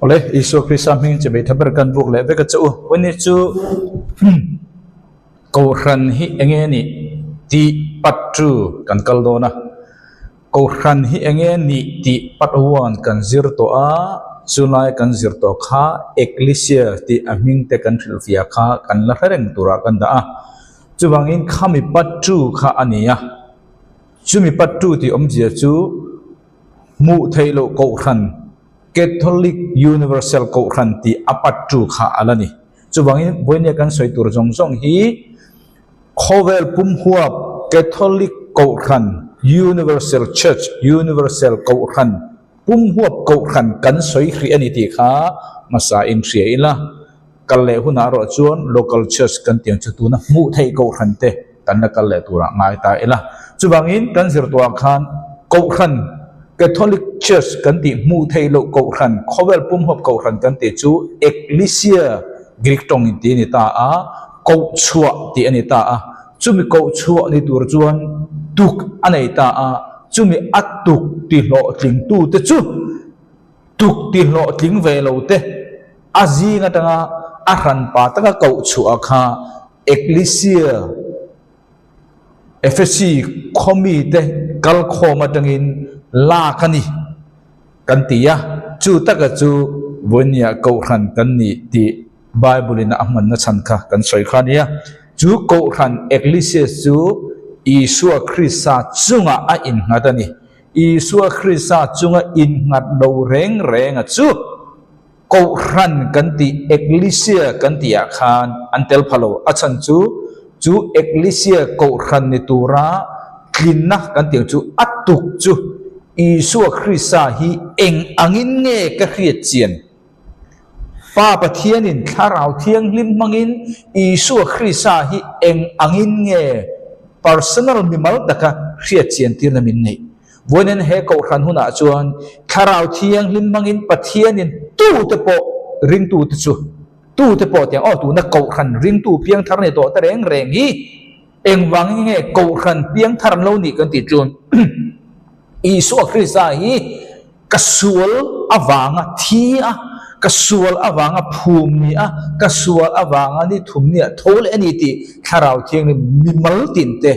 Awle, Isua Krista hmingin che meitha ber kan buk leh vek a che u. Vawiin chu Kohhran hi enge nih tih part two kan kal dawn a. Kohhran hi enge nih tih part one kan zir tawh a, chulai kan zir tawh kha Ecclesia tih a hming te kan hrilhfiah kha kan la hre reng turah kan dah a. Chuvangin khami part two kha a ni a. Chumi part two tih awmzia chu hmuh theih loh Kohhran Catholic Universal Kohhran tih a part two kha a la ni. Chuvangin vawinia kan sawi tur zawng zawng hi khawvel pumhuap Catholic Kohhran Universal Church, Universal Kohhran, pumhuap Kohhran kan sawi hrih a ni tih kha hmasa in hria ila, kal leh hunah erawh chuan Local Church kan tih ang chu tuna hmuh theih Kohhran te kan la kal leh turah ngai ta ila. Chuvangin kan zir tawhah khan Kohhran Catholic Church kan tih hmuh theih loh Kohhran, khawvel pumhuap Kohhran kan tih chu Ekklesia Greek tawng in tih a ni ta a, Kohchhuah tih a ni ta a. Chumi kohchhuah ni tur chuan tuk a nei ta a, chumi a tuk ti hlawhtlingtu te chu tuk ti hlawhtling ve lo te a zing atanga a hranpa taka kohchhuah kha Ekklesia Efesi khawmite kalkhawm atangin lak a ni kan ti a, chu taka chu vawinia Kohhran kan ni tih Bible in a hmanna chhan kha kan sawi kha a nia. Chu Kohhran Ecclesias chu Isua Krista chungah a innghat a ni. Isua Krista chunga innghat lo reng renga chu Kohhran kan tih, Ekklesia kan tihah khan an tel pha lo. A chhan chu, chu Ekklesia Kohhran ni tura tlinna kan tih ang chu a tuk chu Isua Krista hi eng angin nge ka hriat chian? Pa Pathianin Thlarau Thianghlim hmangin Isua Krista hi eng angin nge personal mimal taka hriat chian tirna min neih? Vawiin he Kohhran hunah chuan Thlarau Thianghlim hmangin Pathianin tute pawh ringtute chu tute pawh tiang aw tuna Kohhran ringtu piangthar ni tawh te reng reng hi engvangin nge Kohhran piangthar an lo nih kan tih chuan Isua Krista hi ka sual avanga thi a, ka sual avanga phum ni a, ka sual avanga ni thum ni ah tho leh a ni tih Thlarau Thianghlim mimal tinte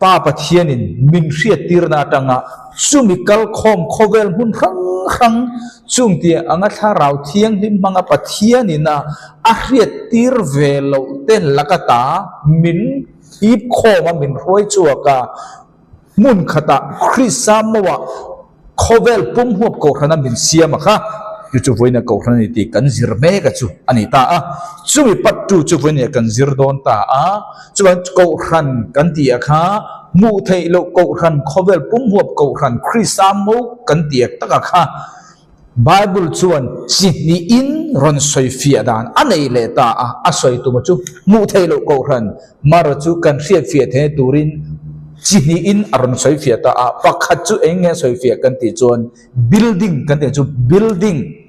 Pa Pathianin min hriattirna atanga chumi kalkhawm khawvel hmun hrang hrang chung tih anga Thlarau Thianghlim hmanga Pathianin a a hriattir ve loh te lakata min hip khawm a, min hruai chhuak a, hmun khatah Krista mauah Khawvel pum huap Kohhrana min siam a kha, chu chu vawiin a Kohhran a ni tih kan zir mek a chu a ni ta a. Chumi pattu chu vawiin ah kan zir dawn ta a. Chuan Kohhran kan tih a kha, hmuh theih loh Kohhran, khawvel pum huap Kohhran, Krista mo kan tih tak a kha, Bible chuan chi hnihin rawn sawi fiah dan a nei leh ta a. A sawi tuma chu hmuh theih loh Kohhran, Mara chu kan hriatfiah theih turin chi hnihin a rawn sawifiah ta a, pakhat chu eng nge sawifiah kan tih chuan building kan tih chu building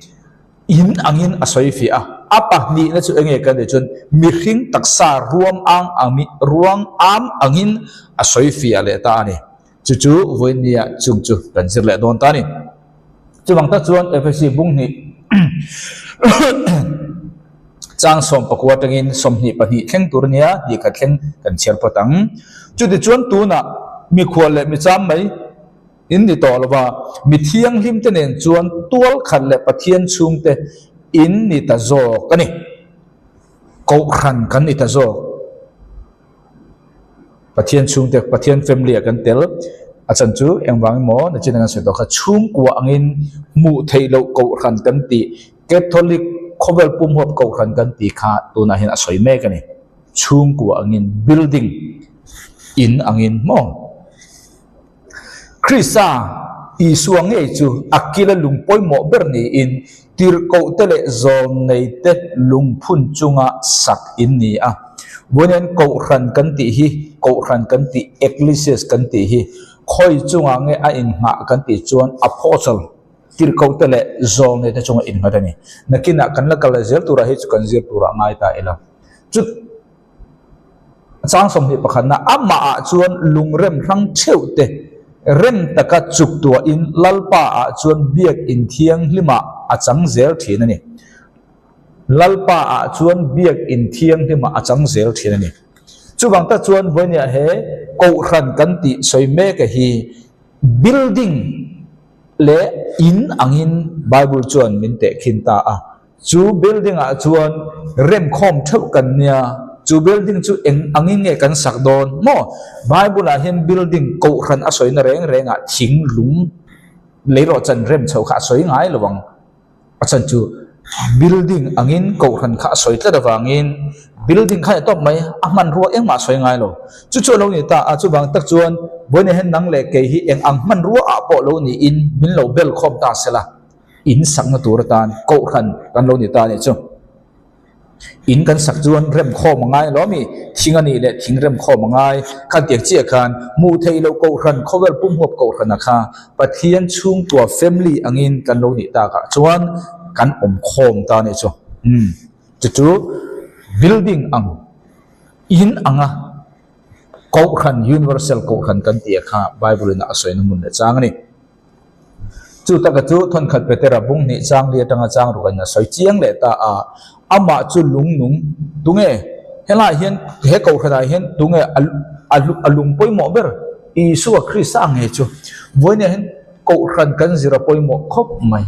in angin a sawifiah a, a pahnihna chu eng nge kan tih chuan mihring taksa ruam ang angin ruang am angin a sawifiah leh ta a ni. Chu chu vawinia chung chu kan zir leh dawn ta a ni. Chuvang tak chuan Efesi bung hnih chang 14 atangin 22 thleng tur ania, hnih khat thleng kan chhiar phawt ang. Chutichuan tunah mikhual leh micham mai in ni tawh lova, mi thianghlim te nen chuan tual khat leh Pathian chhungte in ni ta zawk a ni. Kohhran kan ni ta zawk. Pathian chhungte, Pathian family ah kan tel. A chan chu engvang emaw nachin kan sawi tawh kha chhungkua angin hmuh theih loh kohhran kan tih Catholic khawvel pumhuap kohhran kan tih kha tunah hian a sawi mek a ni. Chhungkua angin building in angin maw? Krista Isua ngei chu a kila lung pawimawh ber niin tirhkohte leh zawlneite lungphun chunga sak in ni a. Vawiin Kohhran kan tih hi, Kohhran kan tih, Ecclesias kan tih hi khawi chungah nge a inngah kan tih chuan Apostle, tirhkohte leh zawlneite chunga innghat a ni. Nakinah kan la kal leh zel turah hi chu kan zir turah ngai ta ila. Chu. Chang 21 na amahah chuan lungrem hrang theuh te rem taka chuk tuahin Lalpaah chuan biak inthianghlimah. a chang zel thin a ni. Lalpa ah chuan biak in thianghlim ah a chang zel thin a ni. Chuvang tak chuan vawinia he Kohhran kan tih sawi mek a hi building leh in angin Bible chuan min tehkhin ta a. Chu building ah chuan remkhawm theuh kan nia, chu building chu eng angin nge kan sak dawn maw? Bible ah hian building Kohhran a sawina reng reng ah thing lung leirawhchan rem chhoh kha a sawi ngai lo ang. A chhan chu building angin kohhran kha a sawi tlat avangin building kha a ni tawp mai, a hmanrua engmah a sawi ngai lo. Chu chu a lo ni ta a, chuvang tak chuan vawiin hian nang leh kei hi eng ang hmanrua ah pawh lo niin min lo bel khawm ta sela, in sakna tur atan kohhran kan lo ni ta a nih chu. In kan sak chuan rem khawm a ngai lo ami? Thing a nih leh thing rem khawm a ngai. Khan tiang chiah khan hmuh theih loh kohhran, khawvel pumhuap kohhrana kha Pathian chhungkua, family, angin kan lo nih takah chuan kan awm khawm ta a nih chu. Umm chu chu building ang, in anga kohhran, universal kohhran kan tih kha Bible in a sawina hmun leh chang a ni. Chu taka chu thawnkhat Petera bung hnih chang li atanga chang ruk in a sawi chiang leh ta a, amah chu lung nung tunge helaiah hian he kohhranah hian tunge a lung pawimawh ber Isua Krista nge chu vawinia hian kohhran kan zir a pawimawh khawp mai.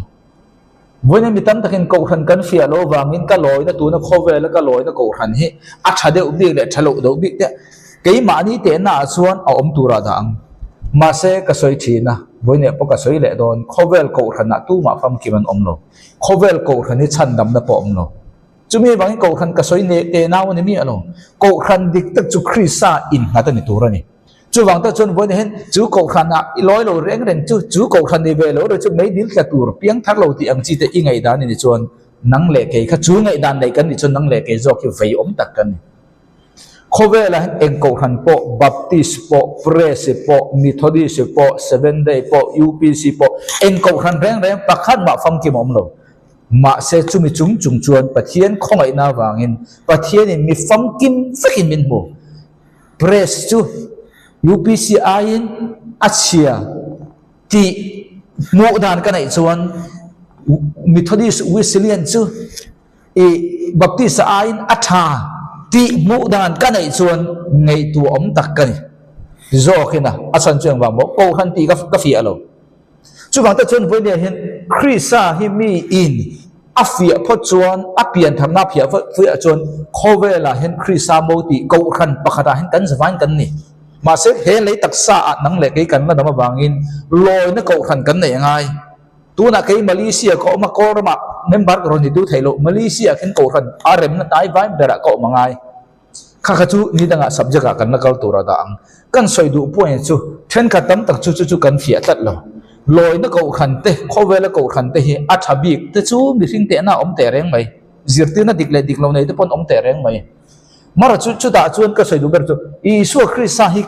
Vawinia mi tam takin kohhran kan fiah loh avangin ka lawina tuna khawvela ka lawina kohhran hi a tha deuh bik leh tha loh deuh bik te keimahni tehna ah chuan a awm turah dah ang. Mahse ka sawi thin a, vawinia pawh ka sawi leh dawn, khawvel kohhranah tumah famkim an awm lo. Khawvel kohhran hi chhandamna pawh a awm lo. Chumi avangin kohhran ka sawi nek teh nau a ni miah lo. Kohhran dik tak chu Krista innghat a ni tur a ni. Chuvang tak chuan vawiin hian chu kohhran ah i lawi lo reng reng chu, chu kohhran ni ve lo reng chu meidil tla tur piang thar lo tih ang chi te i ngaihdan i ni chuan nang leh kei kha chu ngaihdan neih kan nih chuan nang leh kei zawk hi vei awm tak kan ni. Khawvelah hian eng kohhran pawh Baptist pawh, Press pawh, Methodist pawh, Seventh Day pawh, UPC pawh eng kohhran reng reng pakhat mah famkim a awm lo. Mahse chumi chung chung chuan Pathian khawngaihna avangin Pathianin mi famkim vekin min hmu. Press chu UPC aiin a chhia tih hmuh dan ka neih chuan Methodist Wesleyan chu i Baptist aiin a tha tih hmuh dan ka neih chuan ngaihtuah awm tak ka ni zawkin a, a chhan chu engvang maw Kohhran tih ka fiah lo. Chuvang te chuan vawinia hian Krista hi mi in a fiah phawt chuan a pian tharna a phiah fiah chuan khawvelah hian Krista mo tih kohhran pakhatah hian kan zavain kan ni. Mahse he lei taksa ah nang leh kei kan la dam avangin lawina kohhran kan nei angai. Tunah kei Malaysia ka awm a, Kawlramah member ka rawn ni duh theih loh, Malaysia ah khin kohhran a remna hnai vai berah ka awm angai. Kha kha chu ni dangah subject ah kan la kal tur a dah ang. Kan sawi duh point chu thenkhat tam tak chu chu chu kan fiah tlat lo. Lawina kohhran te, khawvela kohhran te hi a tha bik te chu mihring tehna a awm teh reng mai. Zirtirna dik leh dik lo nei te pawn awm teh reng mai. Mara chu chutah chuan ka sawi duh ber chu Isua Krista hi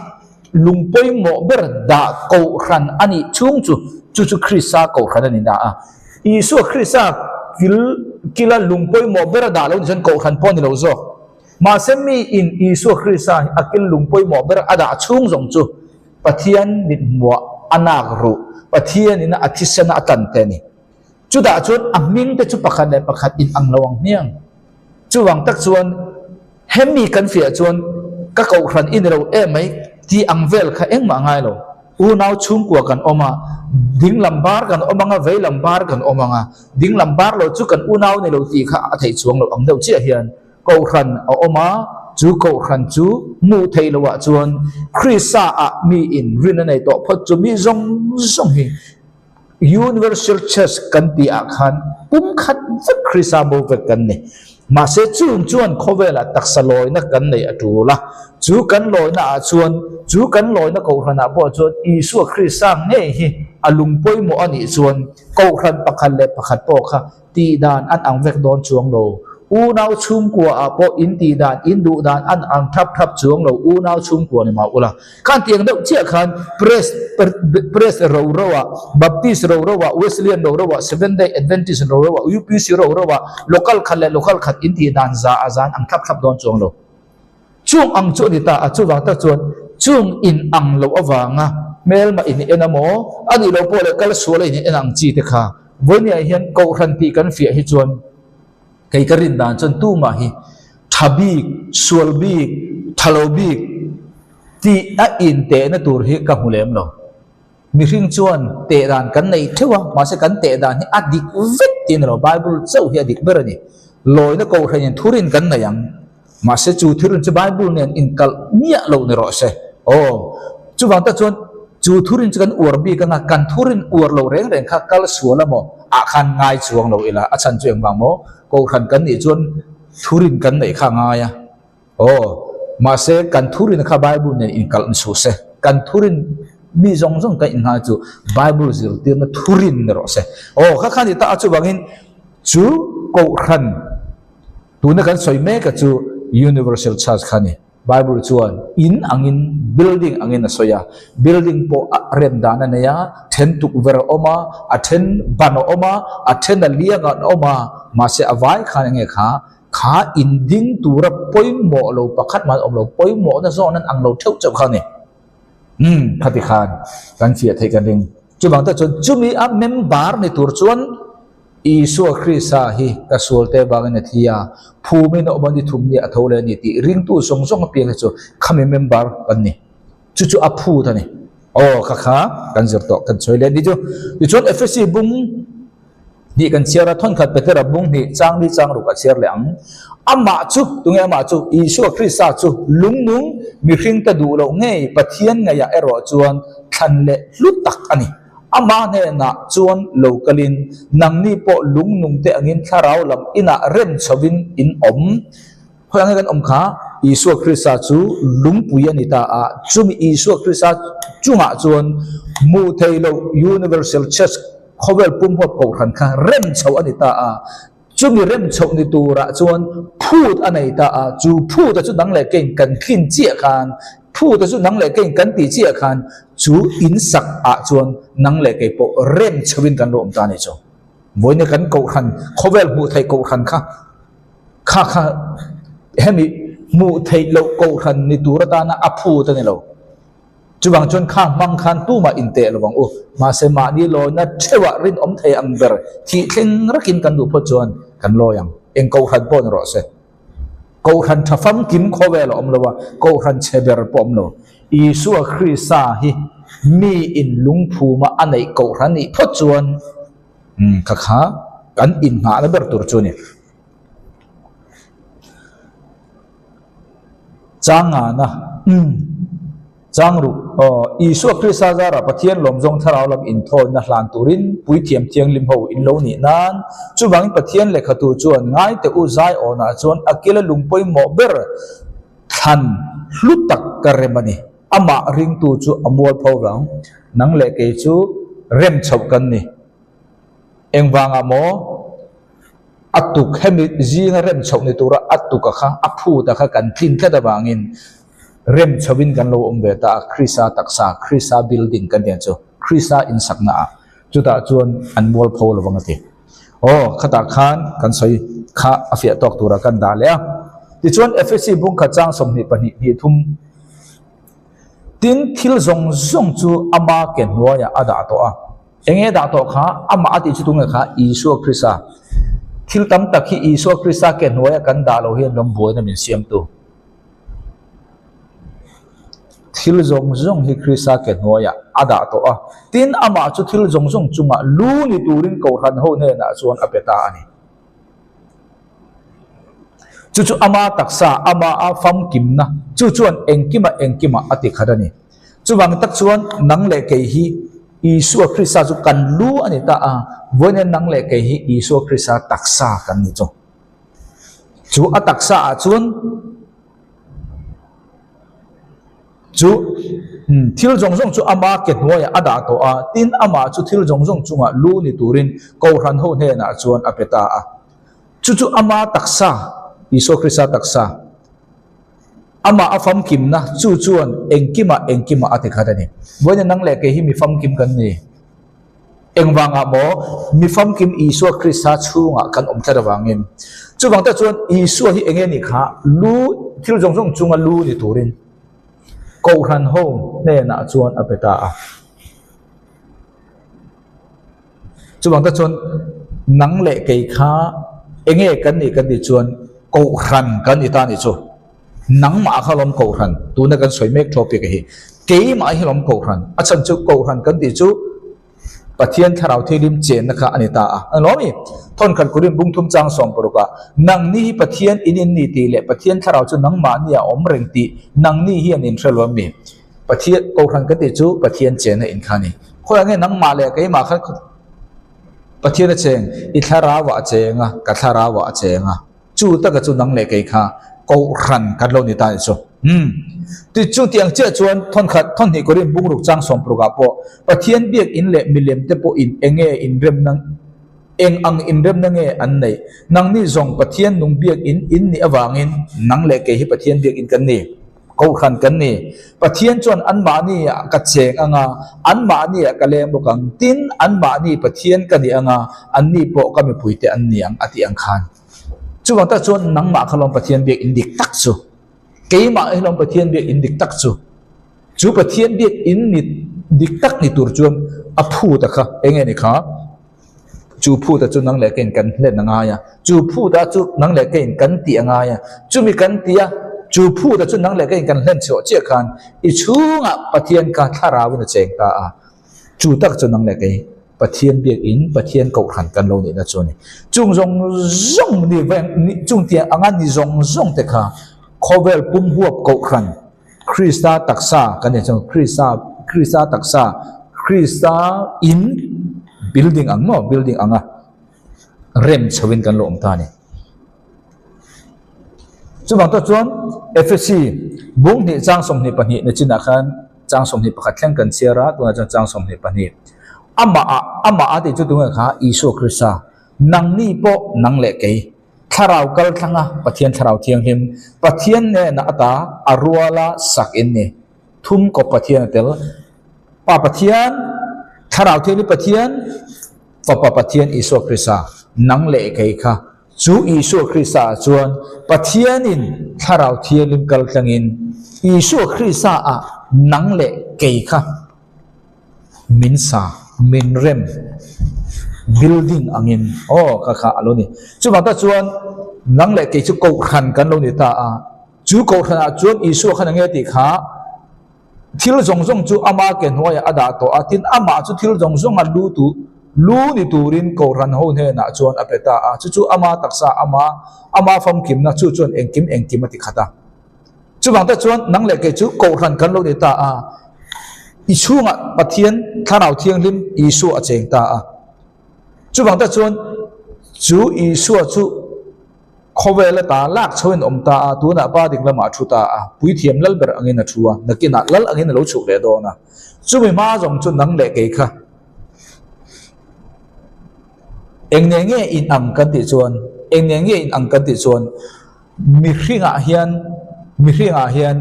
lung pawimawh ber dah kohhran a nih chhung chu chu chu Krista kohhran a ni na a. Isua Krista kil kila lung pawimawh ber a dah lo ni chuan kohhran pawh a ni lo zawk. Mahse mi in Isua Krista hi a kil lung pawimawh ber a dah chhung zawng chu Pathian mithmuah a nak ruh, Pathian in a thisena a tan te a ni. Chutah chuan a hming te chu pakhat leh pakhat in ang lo ang hmiang. Chuvang tak chuan hemi kan fiah chuan ka kohhran i ni lo em mai tih ang vel kha engmah ngai lo. Unau chhungkua kan awm a, ding lam bar kan awm ang a, vei lam bar kan awm ang a, ding lam bar lo chu kan unau ni lo tih kha a theih chuang loh ang deuh chiah hian Kohhran a awm a, chu kohhran chu hmuh theih loh ah chuan Krista ah mi in rin a nei tawh phawt chu mi zawng zawng hi Universal Church kan tih ah khan pum khat vek Krista bo vek kan ni. Mahse chung chuan khawvel ah taksa lawina kan neih a tul a, chu kan lawina ah chuan chu kan lawina kohhran ah pawh chuan Isua Krista ngei hi a lung pawimawh a nih chuan kohhran pakhat leh pakhat pawh kha Tih dan an ang vek dawn chuang lo. Unau chhungkua ah pawh in tih dan, in duh dan an ang thap thap chuang lo. Unau chhungkua ni mah ula. Khan tiang deuh chiah khan Press, Press ro ro ah, Baptist ro ro ah, Wesleyan ro ro ah, Seventh Day Adventist ro ro ah, UPC ro ro ah, local khat leh local khat in tih dan za a zan ang thap thap dawn chuang lo. Chung ang chu a ni ta a, chuvang tak chuan chung in ang loh avanga hmelmah in en a maw, a nih loh pawh leh kal sual a in en ang chi te kha. Vawinia hian Kohhran tih kan fiah hi chuan kei ka rin dan chuan tumah hi tha bik, sual bik, tha lo bik tih a intehna tur hi ka hmu lem lo. Mihring chuan teh dan kan nei theuh a, mahse kan teh dan hi a dik vek tih a ni lo, Bible chauh hi a dik ber a ni. Lawina Kohhranin thurin kan nei ang, mahse chu thurin chu Bible nen inkalh miah lo ni rawh se. Aw, chuvang tak chuan chu thurin chu kan uar bik anga kan thurin uar lo reng reng kha kal sual emaw ah khan ngai chuang lo ila, a chhan chu engvang maw? Kohhran kan nih chuan thurin kan neih kha a ngai a. Aw, mahse kan thurin kha Bible nen inkalh ni suh se. Kan thurin mi zawng zawng kan innghal chu Bible zirtirna thurin ni rawh se. Aw, kha kha ni ta a chuvangin chu Kohhran tuna kan sawi mek a chu Universal Church kha a ni. Bible chuan in angin, building angin a sawi a. Building pawh a rem dan a nei a, then tukverh a awm a, a then ban a awm a, a then a liang an awm a, mahse a vai khan enge kha Kha in ding tura pawimawh lo pakhat mah an awm lo, pawimawhna zawn an ang lo theuh chauh kha a ni. Umm, khati khan kan fiah theih kan ring. Chuvang tak chuan chumi a member ni tur chuan Isua Krista hi ka sualte vangin a thi a, phumin a awm a ni thum ni a tho leh a ni tih ringtu zawng zawng apiang hi chu khami member kan ni. Chu chu a phut a ni. Aw, kha kha kan zir tawh kan sawi leh a ni chu. Tichuan Efesi bung Hnih kan chhiar a, thawnkhat Petera bung hnih chang li chang ruk a chhiar leh ang. Amah chu, tunge amah chu? Isua Krista chu lungnung mihringte duh loh ngei Pathian ngaihah erawh chuan thlan leh hlu tak a ni. Amah hnenah chuan lo kalin nangni pawh lungnungte angin thlarau lam inah rem chhovin in awm. Khawi ang nge kan awm kha? Isua Krista chu lungpui a ni ta a, chumi Isua Krista chungah chuan hmuh theih loh Universal Church khawvel pumhuap kohhran kha rem chhoh a ni ta a, chumi rem chhoh ni turah chuan phut a nei ta a, chu phuta chu nang leh keiin kan tlin chiah khan, phuta chu nang leh keiin kan tih chiah khan chu in sak ah chuan nang leh kei pawh rem chhohin kan lo awm ta a ni chu. Vawiin kan kohhran, khawvel hmuh theih kohhran kha Kha kha hemi hmuh theih loh kohhran ni tur atana a phut a ni lo. Chuvang chuan kha hmang khan tumah inteh lo ang u. Mahse mahni lawina theuhah rinawm thei ang ber thih thleng rakin kan duh phawt chuan kan lawi ang. Eng kohhran pawh ni rawh se. Kohhran tha famkim khawvel a awm lo a, kohhran chhe ber pawh a awm lo. Isua Krista hi mi in lungphuma a neih kohhran nih phawt chuan kha kha kan innghahna ber tur chu a ni. Changana, Umm. Changruk, Aw, Isua Krista zarah Pathian lawmzawng thlarau lam inthawina hlan turin puithiam thianghlim ho in lo nih nan, chuvangin Pathian lehkhatu chuan ngai teh u Zaiawnah chuan a kila lung pawimawh ber thlan hlu tak ka rem a ni. Amah ringtu chu a mualpho vang, nang leh kei chu rem chhoh kan ni. Engvangah maw? A tuk hemi zinga rem chhoh ni tura a tuka kha, a phuta kha kan tlin tlat avangin rem chhohin kan lo awm ve ta a, Krista taksa, Krista building kan tih ang chu, Krista insakna ah chutah chuan an mualpho lo vang a ti. Aw, khatah khan kan sawi kha a fiah tawk tura kan dah leh a. Tichuan Efesi bungkhat chang 22 hnih thum tin thil zawng zawng chu ama ke hnuaiah a dah tawh a. Enge dah tawh kha? Amah a tih chu tunge kha? Isua Krista. Thil tam tak hi Isua Krista ke hnuaia kan dah loh hian lawm buaina min siamtu. Thil zawng zawng hi Krista ke hnuaiah a dah tawh a, tin amah chu thil zawng zawng chungah lu ni turin Kohhran ho hnenah chuan a pe ta a ni. Chu chu ama taksa, ama a famkimna, chu chuan engkimah engkimah a ti khat a ni. Chuvang tak chuan nang leh kei hi Isua Krista chu kan lu a ni ta a, vawiin nang leh kei hi Isua Krista taksa kan ni chu. Chu a taksa ah chuan chu thil zawng zawng chu ama ke hnuaiah a dah tawh a, tin amah chu thil zawng zawng chungah lu ni turin Kohhran ho hnenah chuan a pe ta a. Chu chu ama taksa, Isua Krista taksa, amah a famkimna chu chuan engkimah engkimah a ti khat a ni. Vawiin nang leh kei hi mi famkim kan ni. Engvangah maw mi famkim Isua Krista chhungah kan awm tlat avangin. Chuvang tak chuan Isua hi enge nih kha lu thil zawng zawng chunga lu ni turin Kohhran ho hnenah chuan a pe ta a. Chuvang tak chuan nang leh kei kha enge kan nih kan tih chuan Kohhran kan ni ta nih chu. Nangmah kha lawm Kohhran, tuna kan sawi mek topic a hi. Keimah hi lawm Kohhran, a chhan chu Kohhran kan tih chu Pathian Thlarau Thianghlim chenna kha a ni ta a. An lawm i, Thawnkhat Korin bung thum chang sawm parukah, Nangni hi Pathian in in ni tih leh Pathian Thlarau chu nangmahni a awm reng tih nangni hian in hre lo em ni? Pathian, Kohhran kan tih chu Pathian chenna in kha a ni. Khawiah nge nangmah leh keimah khan Pathian a cheng? I thlarauah a cheng a, ka thlarauah a cheng a. Chu taka chu nang leh kei kha Kohhran kan lo ni ta nih chu. Umm. Ti chu tiang chiah chuan thawnkhat thawnhnih Korin bungruk chang sawmparukah pawh Pathian biak in leh milem te pawh in eng nge inremna eng ang inremna nge an neih? Nangni zawng Pathian nung biak in in nih avangin nang leh kei hi Pathian biak in kan ni. Kohhran kan ni. Pathian chuan anmahni ah ka cheng anga, anmahni ah ka leng bawk ang. Tin, anmahni Pathian ka ni anga, anni pawh ka mipuite an ni ang a tih ang khan. Chuvang tak chuan nangmah kha lawm Pathian biak in dik tak chu. Keimah hi lawm Pathian biak in dik tak chu. Chu Pathian biak in ni dik tak ni tur chuan a phut a kha eng nge ni kha? Chu phut a chu nang leh keiin kan hlen a ngai a. Chu phut a chu nang leh keiin kan tih a ngai a. Chumi kan tih a, chu phut a chu nang leh keiin kan hlen chhuah chiah khan i chhungah Pathian kha thlarauin a cheng ta a. Chu tak chu nang leh kei Pathian biakin Pathian kohhran kan lo nihna chu a ni. Chung zawng zawng ni veng ni chung tiang anga ni zawng zawng te kha khawvel pum huap kohhran Krista taksa kan ni chuan Krista Krista taksa Krista in building ang maw building anga rem chhoin kan lo awm ta a ni. Chuvang tak chuan Efesi bung hnih chang 22 ni chinah khan chang 21 thleng kan chhiar a, tunah chuan chang 22. Amah ah, amah a tih chu tunge kha Isua Krista, nangni pawh nang leh kei, thlarau kal thlang a, Pathian thlarau thianghlim, Pathian hnenah ata a ruala sak in ni. Thum kawp Pathian a tel. Pa Pathian, thlarau thianghlim Pathian, Fapa Pathian Isua Krista, nang leh kei kha Chu Isua Krista ah chuan Pathianin Thlarau Thianghlim kal tlangin Isua Krista ah nang leh kei kha min sa, min rem, building angin aw kha kha a lo ni. Chuvang tak chuan nang leh kei chu Kohhran kan lo ni ta a, chu Kohhran ah chuan Isua khan enge tih kha Thil zawng zawng chu ama ke hnuaiah a dah tawh a, tin amah chu thil zawng zawnga lu tu, lu ni turin Kohhran ho hnenah chuan a pe ta a, chu chu ama taksa, ama, ama famkimna chu chuan engkim engkim a ti khat a. Chuvang te chuan nang leh kei chu Kohhran kan lo ni ta a, i chhungah Pathian Thlarau Thianghlim Isua a cheng ta a. Chuvang te chuan chu Isua chu Khawvel ata lak chhoin awm ta a, tunah pa ding lamah a thu ta a, puithiam lal ber angin a thu a, nakinah lal angin a lo chhuk leh dawn a. Chumi hma zawng chu nang leh kei kha eng nge nge in ang kan tih chuan, eng nge nge in ang kan tih chuan mihringah hian, mihringah hian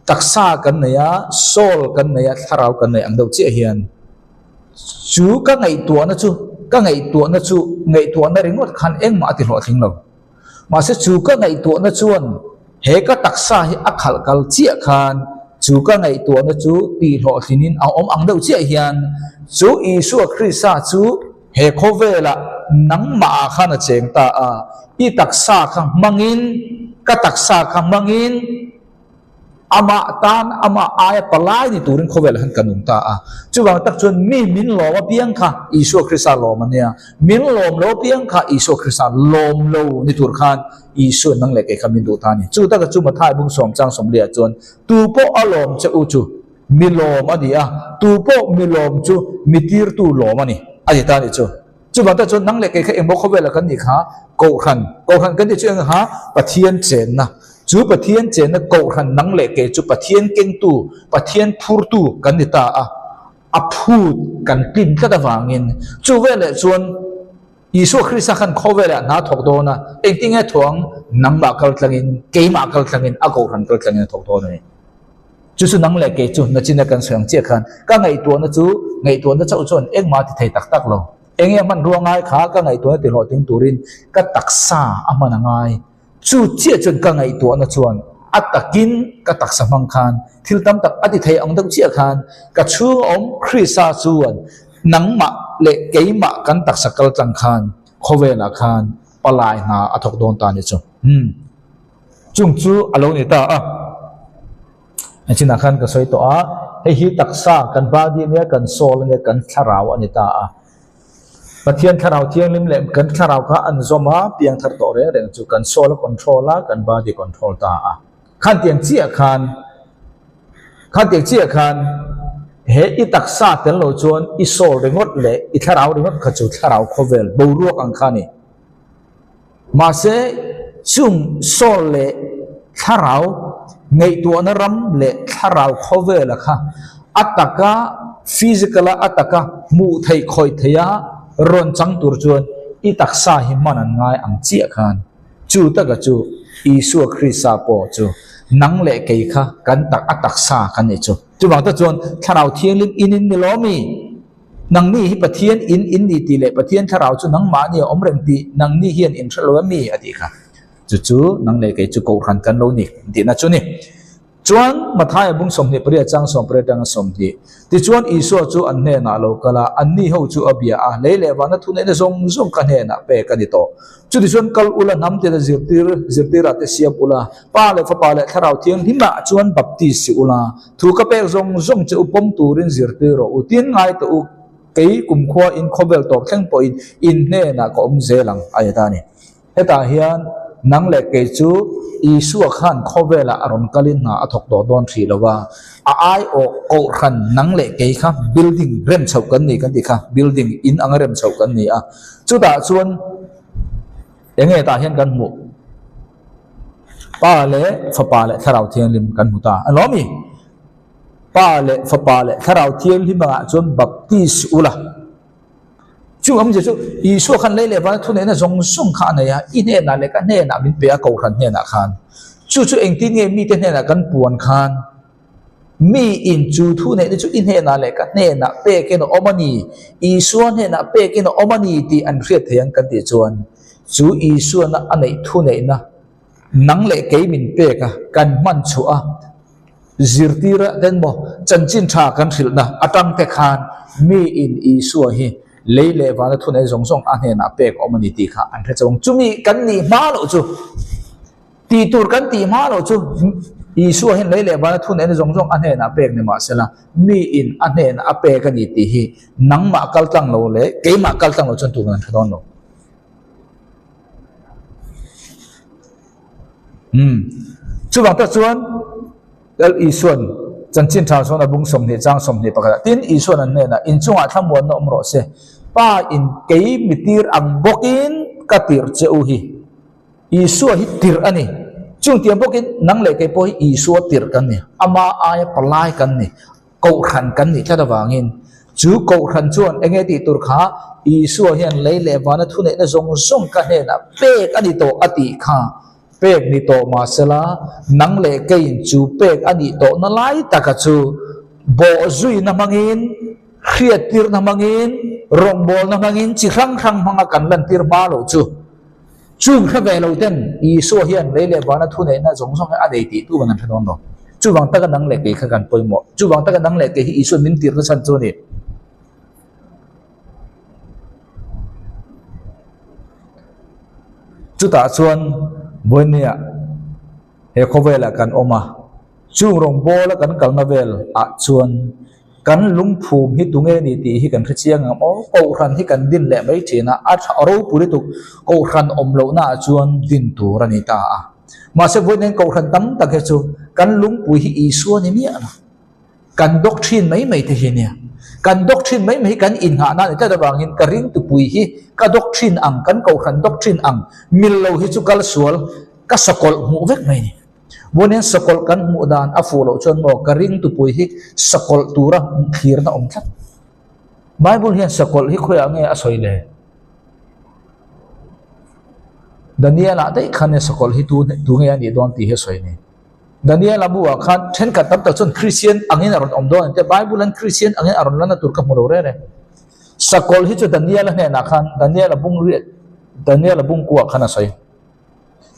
taksa kan nei a, soul kan nei a, thlarau kan nei ang deuh chiah hian Chu ka ngaihtuahna chu, ka ngaihtuahna chu ngaihtuahna ringawt khan engmah a ti hlawhtling lo. Mahse chu ka ngaihtuahna chuan he ka taksa hi a khalh kal chiah khan chu ka ngaihtuahna chu tih hlawhtlinin a awm ang deuh chiah hian chu Isua Krista chu he khawvelah nangmah ah khan a cheng ta a, i taksa kha hmangin, ka taksa kha hmangin, Amah tan amah aia palai ni turin khawvelah hian ka nung ta a. Chuvang tak chuan mi min lawm apiang kha Isua Krista lawm a nia. Min lawm lo apiang kha Isua Krista lawm lo ni tur khan Isua nang leh kei kha min duh ta a ni. Chu taka chu Mathai bung sawm chang sawmliah chuan tu pawh a lawm che u chu mi lawm a ni a, tu pawh mi lawm chu mi tirtu lawm a ni a ti ta a ni chu. Chuvang tak chuan nang leh kei kha engmaw khawvelah kan nih kha Kohhran, Kohhran kan tih chu eng kha Pathian chenna. Chu Pathian chenna Kohhran nang leh kei chu Pathian kengtu, Pathian phurtu kan ni ta a, a phut kan tlin tlat avangin chu veleh chuan Isua Krista khan khawvelah hna thawk dawn a, engtinge thuang nangmah kal tlangin, keimah kal tlangin, a Kohhran kal tlangin a thawk dawn a ni. Chu chu nang leh kei chu nachina kan sawi ang chiah khan ka ngaihtuahna chu ngaihtuahna chauh chuan engmah a ti thei tak tak lo. Enge a hmanrua ngai kha ka ngaihtuahna ti hlawhtling turin ka taksa a hman a ngai. Chu chiah chuan ka ngaihtuahna chuan a takin ka taksa hmang khan thil tam tak a ti thei ang deuh chiah khan ka chhung a awm Krista chuan. Nangmah leh keimah kan taksa kal tlang khan khawvelah khan palai hna a thawk dawn ta a ni chu. Umm. Chung chu a lo ni ta a. Chinah khan ka sawi tawh a, hei hi taksa kan body ania, kan soul ania, kan thlarau a ni ta a. Pathian thlarau thianghlim leh kan thlarau kha an zawm a, piangthar tawh reng reng chu kan soul a control a, kan body control ta a. Khan tiang chiah khan, khan tiang chiah khan he i taksa tel lo chuan i soul ringawt leh i thlarau ringawt kha chu thlarau khawvel boruak ang kha a ni. Mahse, chung soul leh thlarau ngaihtuahna ram leh thlarau khawvela kha a taka physical a a taka hmuh theih khawih theiha rawn chang tur chuan i taksa hi hman an ngai ang chiah khan chu taka chu Isua Krista pawh chu nang leh kei kha kan tak a taksa kan nih chu. Chuvang tak chuan thlarau thianghlim in in ni lawm i? Nangni hi Pathian in in ni tih leh Pathian thlarau chu nangmahni a awm reng tih nangni hian in hre lo em mi? a tih kha. Chu chu nang leh kei chu Kohhran kan lo ni tihna chu ni. Chuan Mathaia bung 28 chang 18 atanga 20. Tichuan Isua chu an hnenah a lo kal a, anni ho chu a bia a, lei leh vana thuneihna zawng zawng ka hnenah pek a ni tawh. Chutichuan kal ula hnam tina zirtir zirtirah te siam ula, Pa leh Fapa leh Thlarau Thianghlimah chuan baptis si ula, Thu ka pek zawng zawng che u pawm turin zirtir rawh u, tin ngai tawh u, kei kumkhua in khawvel tawp thleng pawhin in hnenah ka awm zel ang, a ti ta a ni. Hetah hian nang leh kei chu Isua khan khawvelah a rawn kalin hna a thawk tawh dawn hrih lo a, a aiawh kohhran nang leh kei kha building rem chhoh kan ni kan tih kha, building in anga rem chhoh kan ni a, chutah chuan eng nge tah hian kan hmuh? Pa leh Fapa leh Thlarau Thianghlim kan hmu ta a lawm i. Pa leh Fapa leh Thlarau Thianghlim angah chuan baptis ula. Chu awmzia chu Isua khan lei leh vana thuneihna zawng zawng kha a nei a, i hnenah leh ka hnenah min pe a Kohhran hnenah khan. Chu chu engtin nge mite hnenah kan puan khan Mi in chu thu neihna chu i hnenah leh ka hnenah pekin a awm a ni, Isua hnenah pekin a awm a ni tih an hriat thei ang kan tih chuan chu Isuana a neih thu neihna nang leh kei min pek a, kan hman chhuah a, zirtira ten maw chanchin tha kan hrilhna atang te khan mi in Isua hi lei leh vana thu nei zawng zawng a hnenah pek a awm a ni tih kha an hre chawng. Chumi kan nih hma loh chu. Tih tur kan tih hma loh chu Isua hian lei leh vana thuneihna zawng zawng a hnenah pek ni mah sela, miin a hnenah a pek a ni tih hi nangmah kal tlang lo leh keimah kal tlang lo chuan tur kan hre dawn lo. Umm. Chuvang tak chuan Lal Isuan chanchin tha sawn a bung 20 chang 21 ah tin Isuan an hnenah inchungah thlamuanna awm rawh se, Pa in kei mi tir ang bawkin ka tirh che u hi. Isua hi tirh a ni. Chungtiang bawkin nang leh kei pawh hi Isua tirh kan ni. Ama aia palai kan ni. Kohhran kan nih tlat avangin chu kohhran chuan eng nge tih tur kha Isua hian lei leh vana thuneihna zawng zawng ka hnenah pek a ni tawh a tih kha pek ni tawh mahsela nang leh keiin chu pek a nih tawhna lai taka chu bawhzuina hmangin hriattirna hmangin rawngbawlna hmangin chi hrang hrang hmanga kan lantir hma loh chu Chung hre ve lo ten Isua hian lei leh vana thuneihna zawng zawng hi a nei tih tu kan hre dawn lo. Chuvang taka nang leh kei kha kan pawimawh. Chuvang taka nang leh kei hi Isua min tirna chhan chu a ni. Chutah chuan Vawinia he khawvelah kan awm a, chung rawngbawla kan kalna vel ah chuan Kan lungphum hi tunge ni tih hi kan hre chiang ang aw. Kohhran hi kan din leh mai thin a, a tha ropui lutuk Kohhran awm lohna ah chuan din tur a ni ta a. Mahse vawiin hian Kohhran tam tak hi chu kan lungpui hi Isua ni miah lo. Kan dawk thin mai mai te hi nia. Kan dawk thin mai mai hi kan inngahna a ni tlat avangin ka ringtupui hi ka dawk thin ang, kan Kohhran dawk thin ang mil lo hi chu kal sual ka sakawlh hmuh vek mai ni. Vawiin sakawlh kan hmuh dan a fuh loh chuan maw ka ring tupui hi sakawlh tura thlirna awm tlat. Bible hian sakawlh hi khawiah nge a sawi le? Daniel-ah daih khan nge sakawlh hi tu tu nge a nih dawn tih hi a sawi ni. Daniel-a buah khan thenkhat tam tak chuan Christian angin a rawn awm dawn ang tia Bible-an Christian angin a rawn lan na tur ka hmu lo reng reng. Sakawlh hi chu Daniel-a hnenah khan Daniel-a bung riat Daniel-a bungkuah khan a sawi.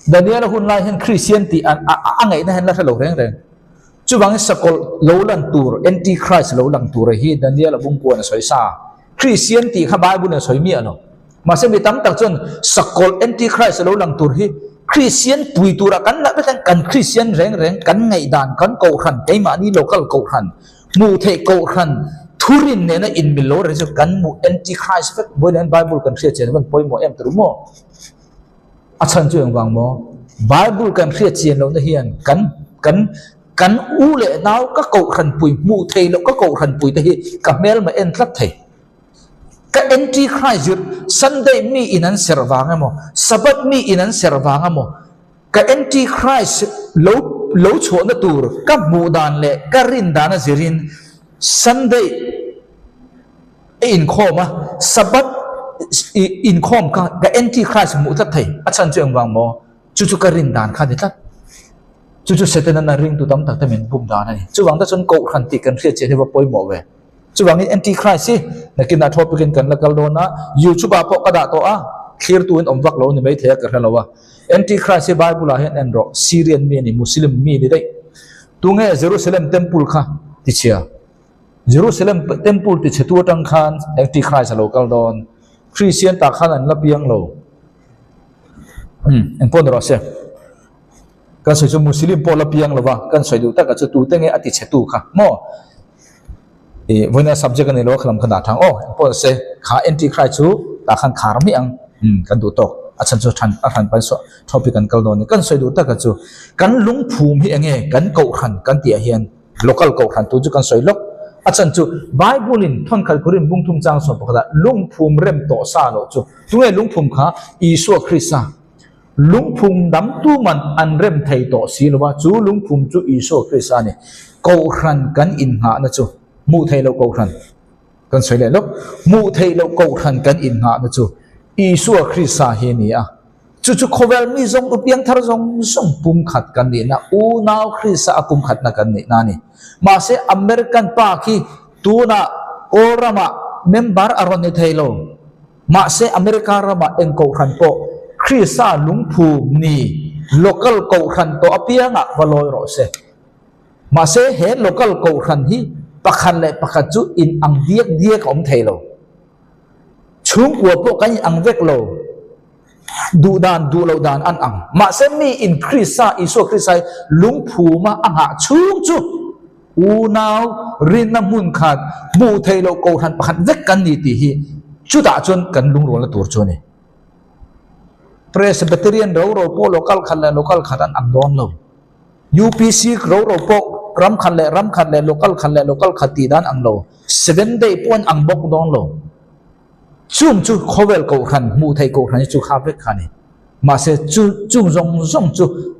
Daniel-a hun lai hian Kristian tih a a ngaihna hian la hre lo reng reng. Chuvangin sakawlh lo lan tur, Antichrist lo lang tura hi Daniel-a bungkuan a sawi sa. Kristian tih kha Bible in a sawi miah lo. Mahse mi tam tak chuan sakawlh Antichrist a lo lang tur hi Kristian pui turah kan lah vek hian kan Kristian reng reng kan ngaihdan kan kohhran keimahni local kohhran hmuh theih kohhran thurin nena inmil lo reng chu kan hmuh Antichrist vek vawiin hian Bible kan hriat chian van pawimawh em tur maw? A chhan chu engvang maw? Bible kan hriat chian lohna hian kan kan kan u leh nau ka kohhran pui hmuh theih loh ka kohhran pui te hi ka hmelma en tlat thei. Ka Antichrist zir Sunday mi in an serh vang emaw Sabbath mi in an serh vang emaw ka Antichrist lo lo chhuahna tur ka hmuh dan leh ka rin dan a zirin Sunday a inkhawm a Sabbath inkhawm kha ka Antichrist hmuh tlat thei a chhan chu engvang maw? Chu chu ka rin dan kha a ni tlat. Chu chu Setana ringtu tam tak te min bum dan a ni. Chuvang te chuan Kohhran tih kan hriat chian hi va pawimawh ve. Chuvangin Antichrist hi nakinah topic in kan la kal dawn a, YouTube ah pawh ka dah tawh a, thlirtu in awm vak lo ni maithei a ka hre lo a. Antichrist hi Bible ah hian en rawh, Syrian mi a ni, Muslim mi a ni daih. Tunge Jerusalem Temple kha tichhia? Jerusalem Temple tichhetu atang khan Antichrist a lo kal dawn. Christian tah khan an la piang lo. Umm, engpawh ni rawh se. Kan sawi chu Muslim pawh la piang lo va, kan sawi duh taka chu tute nge a ti chhe tu kha maw? Ih, vawiina subject a ni lo a, khalam kha dah thang aw, engpawh ni se, kha Antichrist chu tah khan khar miah ang, umm, kan duh tawk, a chhan chu than a hran pan saw topic kan kal dawn a ni. Kan sawi duh taka chu kan lungphum hi eng nge kan kohhran kan tih ah hian local kohhran tu chu kan sawi lawk, a chhan chu Bible in thawnkhat Korin bungthum chang sawm pakhat ah lungphum rem tawh sa loh chu tunge lungphum kha Isua Krista Lungphum dang tuman an rem thei tawh si lo a, chu lungphum chu Isua Krista a ni. Kohhran kan innghahna chu hmuh theih loh kohhran kan sawi leh lawk. Hmuh theih loh kohhran kan innghahna chu Isua Krista hi a ni a. Chu chu khawvel mi zawng u piangthar zawng zawng pumkhat kan nihna, unau Krista a pumkhatna kan nihna a ni. Mahse American pa khi tunah Kawl ramah member a rawn ni thei lo. Mahse America ramah eng kohhran pawh Krista lungphum ni local kohhran tawh apiangah va lawi rawh se. Mahse he local kohhran hi pakhat leh pakhat chu in ang diak diak a awm thei lo. Chhungkua pawh kan in ang vek lo. Duh dan duh loh dan an ang. Mahse mi in Krista, Isua Krista hi lungphuma a nghah chhung chu Unau rinna hmun khat hmuh theih loh kohhran pakhat vek kan ni tih hi chutah chuan kan lungrualna tur chu a ni. Presbyterian ro ro pawh local khat leh local khat an ang dawn lo. UPC ro ro pawh ram khat leh ram khat leh local khat leh local khat tih dan ang lo. Seventh day pawh an ang bawk dawn lo. Chung chu khawvel kohhran hmuh theih kohhran hi chu kha vek kha a ni. Mahse chu chung zawng zawng chu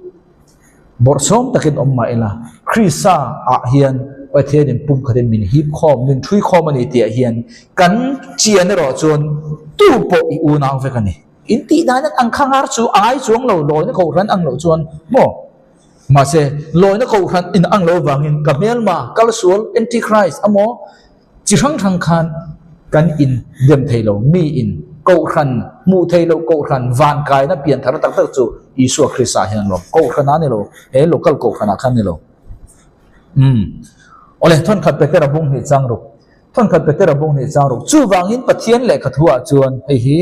Bawrhsawm takin awm mah ila, Krista ah hian Pathianin pumkhatin min hip khawm, min thui khawm a ni tih ah hian kan chian erawh chuan tu pawh i unau vek a ni. In tih dan an ang kha ngar chu a ngai chuang lo, lawina kohhran ang loh chuan maw? Mahse, lawina kohhran in ang lo vangin ka hmelma, kalsual, antichrist a maw? Chi hrang hrang khan kan in dem thei lo, mi in Kohhran hmuh thei loh Kohhran van kaina pian thar tak tak chu Isua Krista hian an lawm. Kohhran ah ni lo, he local Kohhran ah khan ni lo. Umm. Awle, thawnkhat Petera bung hnih chang ruk. Thawnkhat Petera bung hnih chang ruk. Chuvangin Pathian lehkha thu ah chuan hei hi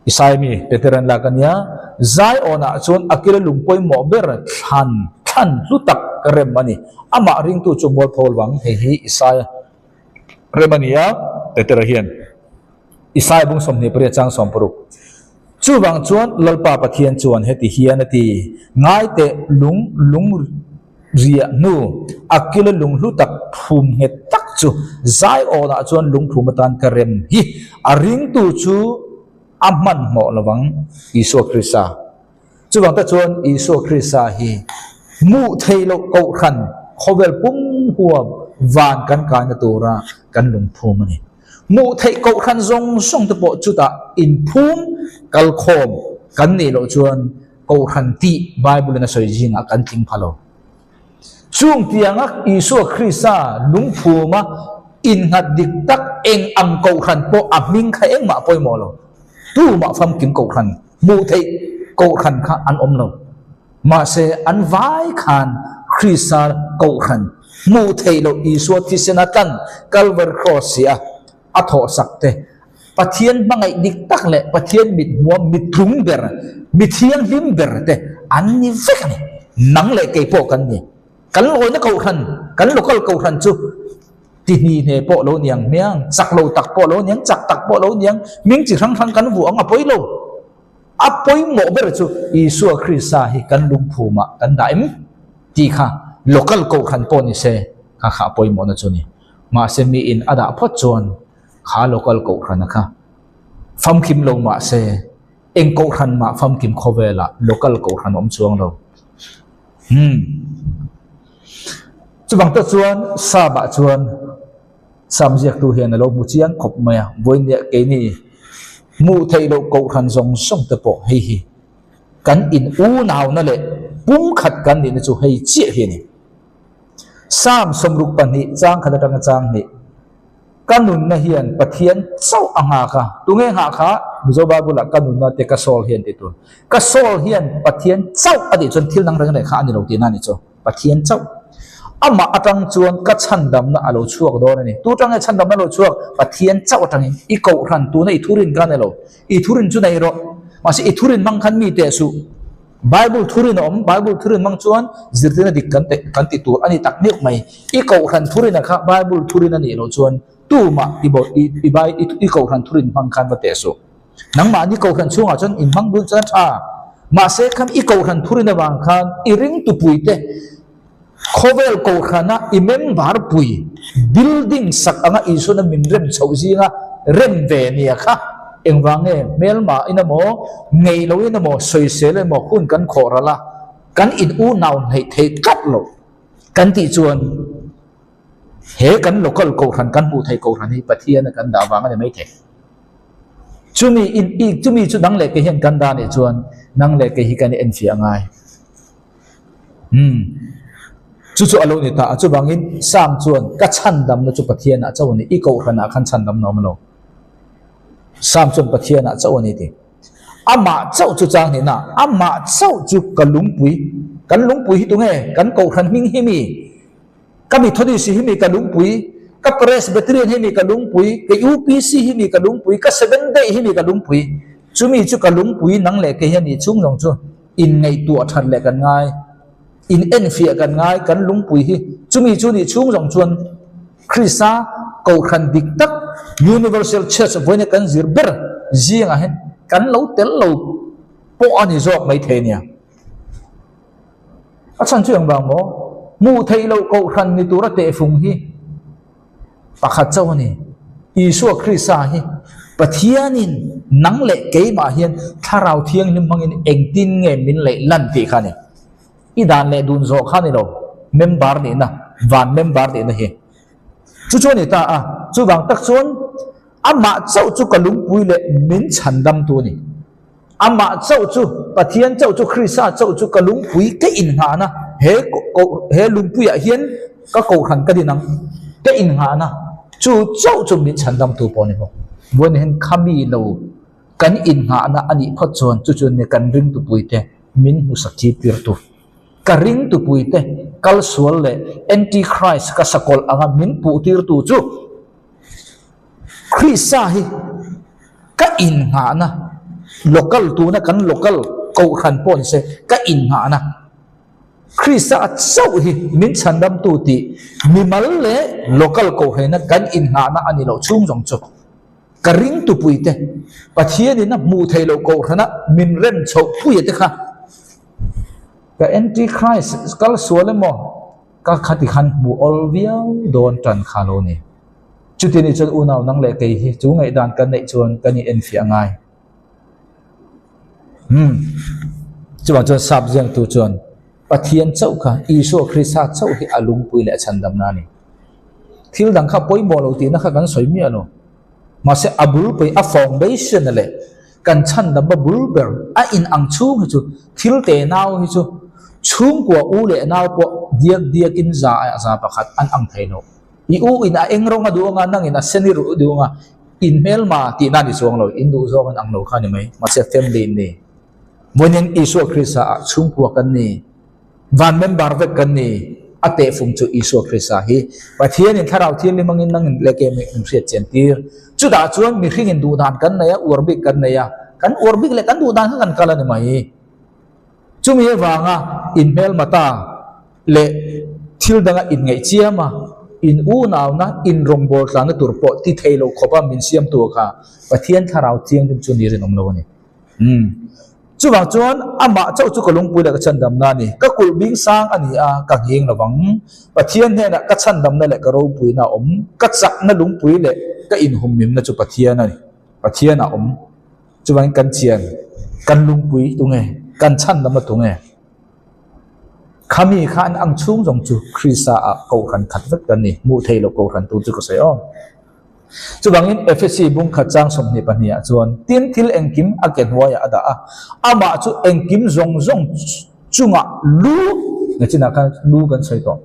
Isai mi Petera an lak a nia, Zion-ah chuan a kil lung pawimawh ber thlan thlan hlu tak rem a ni. Amah ringtu chu mualpho vang, hei hi Isaia rem a ni a, Petera hian Isaia bung 28 chang 60. Chuvang chuan Lalpa Pathian chuan heti hian a ti, Ngaiteh lung lung riah hnu, a kila lung hlu tak phum nghet tak chu Zion-ah chuan lungphum atan ka rem hi a ringtu chu a hmanhmawh lo vang, Isua Krista. Chuvang te chuan Isua Krista hi hmuh theih loh kohhran khawvel pum huam van kan kaina tura kan lungphum a ni. Hmuh theih kohhran zawng zawng te pawh chutah inphum kalkhawm kan nih loh chuan Kohhran tih Bible in a sawi zingah kan tling pha lo. Chung tianga Isua Krista lungphuma innghat dik tak eng ang kohhran pawh a hming kha engmah pawimawh lo. Tumah famkim kohhran hmuh theih kohhran kha an awm lo. Mahse an vai khan Krista kohhran hmuh theih loh Isua thisen a tlan Calvary Cross si a. A thawhsak te, Pathian hmangaih dik tak leh Pathian mit hmuam mittlung ber, mi thianghlim ber te an ni vek a ni. Nang leh kei pawh kan ni. Kan lawina kohhran, kan local kohhran chu ti hni hne pawh lo niang hmiang, chak lo tak pawh lo niang, chak tak pawh lo niang, hming chi hrang hrang kan vuah ang a pawi lo. A pawimawh ber chu Isua Krista hi kan lungphumah kan dah em tih kha local kohhran pawh ni se kha kha a pawimawhna chu a ni. Mahse miin a dah phawt chuan kha local kohhrana kha famkim lo mahse eng kohhran mah famkim khawvelah local kohhran a awm chuang lo. Umm. Chuvang te chuan Sap-ah chuan Sam ziaktu hian a lo hmu chiang khawp mai a, vawinia keini hmuh theih loh kohhran zawng zawng te pawh hei hi kan in unauna leh pumkhat kan nihna chu hei chiah hi a ni. Sam 62 chang khat atanga chang hnih, Ka nunna hian Pathian chauh a nghak a, tunge nghah kha? Mizo Bible ah ka nunna te ka soul hian tih tur. Ka soul hian Pathian chauh a tih chuan thil dang reng reng kha a ni lo tihna a ni chu. Pathian chauh. Amah atang chuan ka chhandamna a lo chhuak dawn a ni. Tu tang nge chhandamna a lo chhuak? Pathian chauh atangin. I kohhran tuna i thurin kha a ni lo. I thurin chu nei rawh. Mahse i thurin hmang khan mi teh suh. Bible thurin a awm. Bible thurin hmang chuan zirtirna dik kan teh kan ti tur a ni tak miuk mai. I kohhran thurin a kha Bible thurin a nih loh chuan tumah i bo i i bai i kohhran thurin hmang khan va teh suh. Nangmahni kohhran chhungah chuan in hmang bul chuan a tha. Mahse khan i kohhran thurin avang khan i ringtupuite khawvel kohhrana i member pui building sak anga Isuana min rem chhoh zinga rem ve nia kha engvang nge hmelma in emaw ngei lo in emaw sawisel emaw hun kan khawh ral a kan in unau hneih theih tlat lo kan tih chuan he kan local kohhran kan hmuh theih kohhran hi Pathiana kan dah vang a ni maithei. Chumi in i chumi chu nang leh kei hian kan dah nih chuan nang leh kei hi kan i enfiah ngai. Umm. Chu chu a lo ni ta a, chuvangin Sam chuan ka chhandamna chu Pathianah chauh a ni, i kohhranah khan chhandamna awm lo. Sam chuan Pathianah chauh a ni ti. Amah chauh chu chang hnihna, amah chauh chu ka lungpui, kan lungpui hi tunge? Kan kohhran hming hi mi? Ka Methodist hi mi ka lungpui, ka Presbyterian hi mi ka lungpui, ka UPC hi mi ka lungpui, ka Seventh Day hi mi ka lungpui. Chumi chu ka lungpui nang leh kei hian nih chung zawng chu inngaihtuah that leh kan ngai, in enfiah kan ngai, kan lungpui hi chumi chu nih chhung zawng chuan Krista Kohhran dik tak Universal Church vawiina kan zir ber zingah hian kan lo tel lo pawh a ni zawk maithei nia. A chhan chu engvang maw? Hmuh theih loh kohhran ni tura tehfung hi pakhat chauh a ni. Isua Krista hi Pathianin nang leh keimah hian Thlarau Thianghlim hmangin engtin nge min leih lan tih kha a ni. I dan leh dun zawh kha a ni lo, member nihna, van member nihna hi. Chu chu a ni ta a, chuvang tak chuan amah chauh chu ka lungpui leh min chhandamtu a ni. Amah chauh chu, Pathian chauh chu, Krista chauh chu ka lungpui ka innghahna, he he lungpuiah hian ka kohhran ka din ang, ka innghahna chu chauh chu min chhandamtu pawh a ni bawk. Vawiin hian khami lo kan innghahna a nih phawt chuan chu chu nia kan ringtupuite min hmusak chi tirtu. Ka ringtupuite kalsual leh Antichrist ka sakawlh anga min puh tirtu chu Krista hi ka innghahna, local tuna kan local kohhran pawh ni se ka innghahna Krista a chauh hi min chhandamtu tih mimal leh local kohhrena kan innghahna a ni loh chhung zawng chu ka ringtupuite Pathianin a hmuh theih loh kohhrana min rem chhoh puia te kha ka anti-Christ kal sual emaw ka khati khan hmuh awl viau dawn tan kha lo ni. Chuti nih chuan unau nang leh kei hi chu ngaihdan kan neih chuan kan in enfiah ngai. Umm. Chuvang chuan sap ziangtu chuan Pathian chauh kha Isua Krista chauh hi a lungpui leh a chhandamna a ni. Thil dang kha pawimawh lo tihna kha kan sawi miah lo. Mahse a bulpui a foundation leh kan chhandamna bul ber a in ang chhung hi chu thil te nau hi chu chhungkua u leh nau pawh diak diakin za ah za pakhat an ang thei lo. I u in a eng rawng a duh anga nang in a sen i ruh duh anga in hmelma tihna a ni chuang lo, in duh zawng in ang lo kha a ni mai. Mahse family in ni. Vawiin Isua Krista ah chhungkua kan ni, van member vek kan ni. A tehfung chu Isua Krista hi. Pathianin Thlarau Thianghlim hmangin nangin leh kei min hriat chian tir. Chutah chuan mihringin duhdan kan nei a, uar bik kan nei a. Kan uar bik leh kan duhdan kha kan kal a ni mai. Chumi avanga inhmelma ta leh thil danga inngaih chiam a, in unauna, in rawngbâwl tlânna tûr pawh ti thei lo khawpa min siamtu kha Pathian Thlarau Thianghlim chu ni rinawm lo a ni. Umm. Chuvang chuan amah chauh chu ka lungpui leh ka chhandamna a ni. Ka kulh bing sang a ni a, ka nghing lo vang. Pathian hnenah ka chhandamna leh ka ropuina a awm. Ka chakna lungpui leh ka inhumhimna chu Pathian a ni. Pathian a awm. Chuvangin kan chian, kan lungpui tunge, kan chhandamna tunge? Khami kha an ang chhung zawng chu Krista ah kohhran khat vek kan ni, hmuh thei loh kohhran tur chu ka sawi aw. Chuvangin Efesi bungkhat chang 22 ah chuan tin thil engkim a ke hnuaiah a dah a, amah chu engkim zawng zawng chungah lu, nachinah khan lu kan sawi tawh,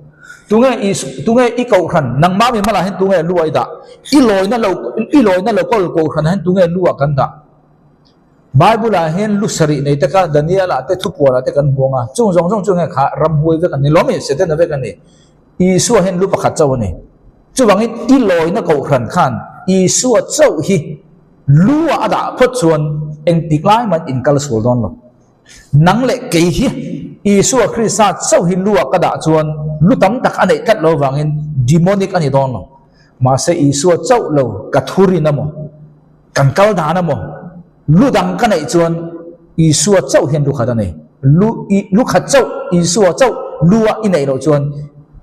tunge i tunge i kohhran, nangmah mi hmalah hian tunge lu a i dah, i lawina lo i lawina local kohhranah hian tunge lu ah kan dah. Bible ah hian lu sarih nei te kha Daniel ah te thupuan ah te kan hmuang a, chung zawng zawng chu nge kha ramhuai vek an ni lawm i, Setana vek an ni. Isua hian lu pakhat chauh a ni. Chuvangin i lawina kohhran khan Isua chauh hi lu ah a dah phawt chuan engtik lai man in kal sual dawn lo. Nang leh kei hi Isua Krista chauh hi lu ah ka dah chuan lu tam tak a neih tlat lo vangin demonic a ni dawn lo. Mahse Isua chauh lo ka thurin a maw? Kan kal dan a maw? Lu dang ka neih chuan Isua chauh hian lu khat a nei. Lu i lu khat chauh Isua chauh lu a i neih loh chuan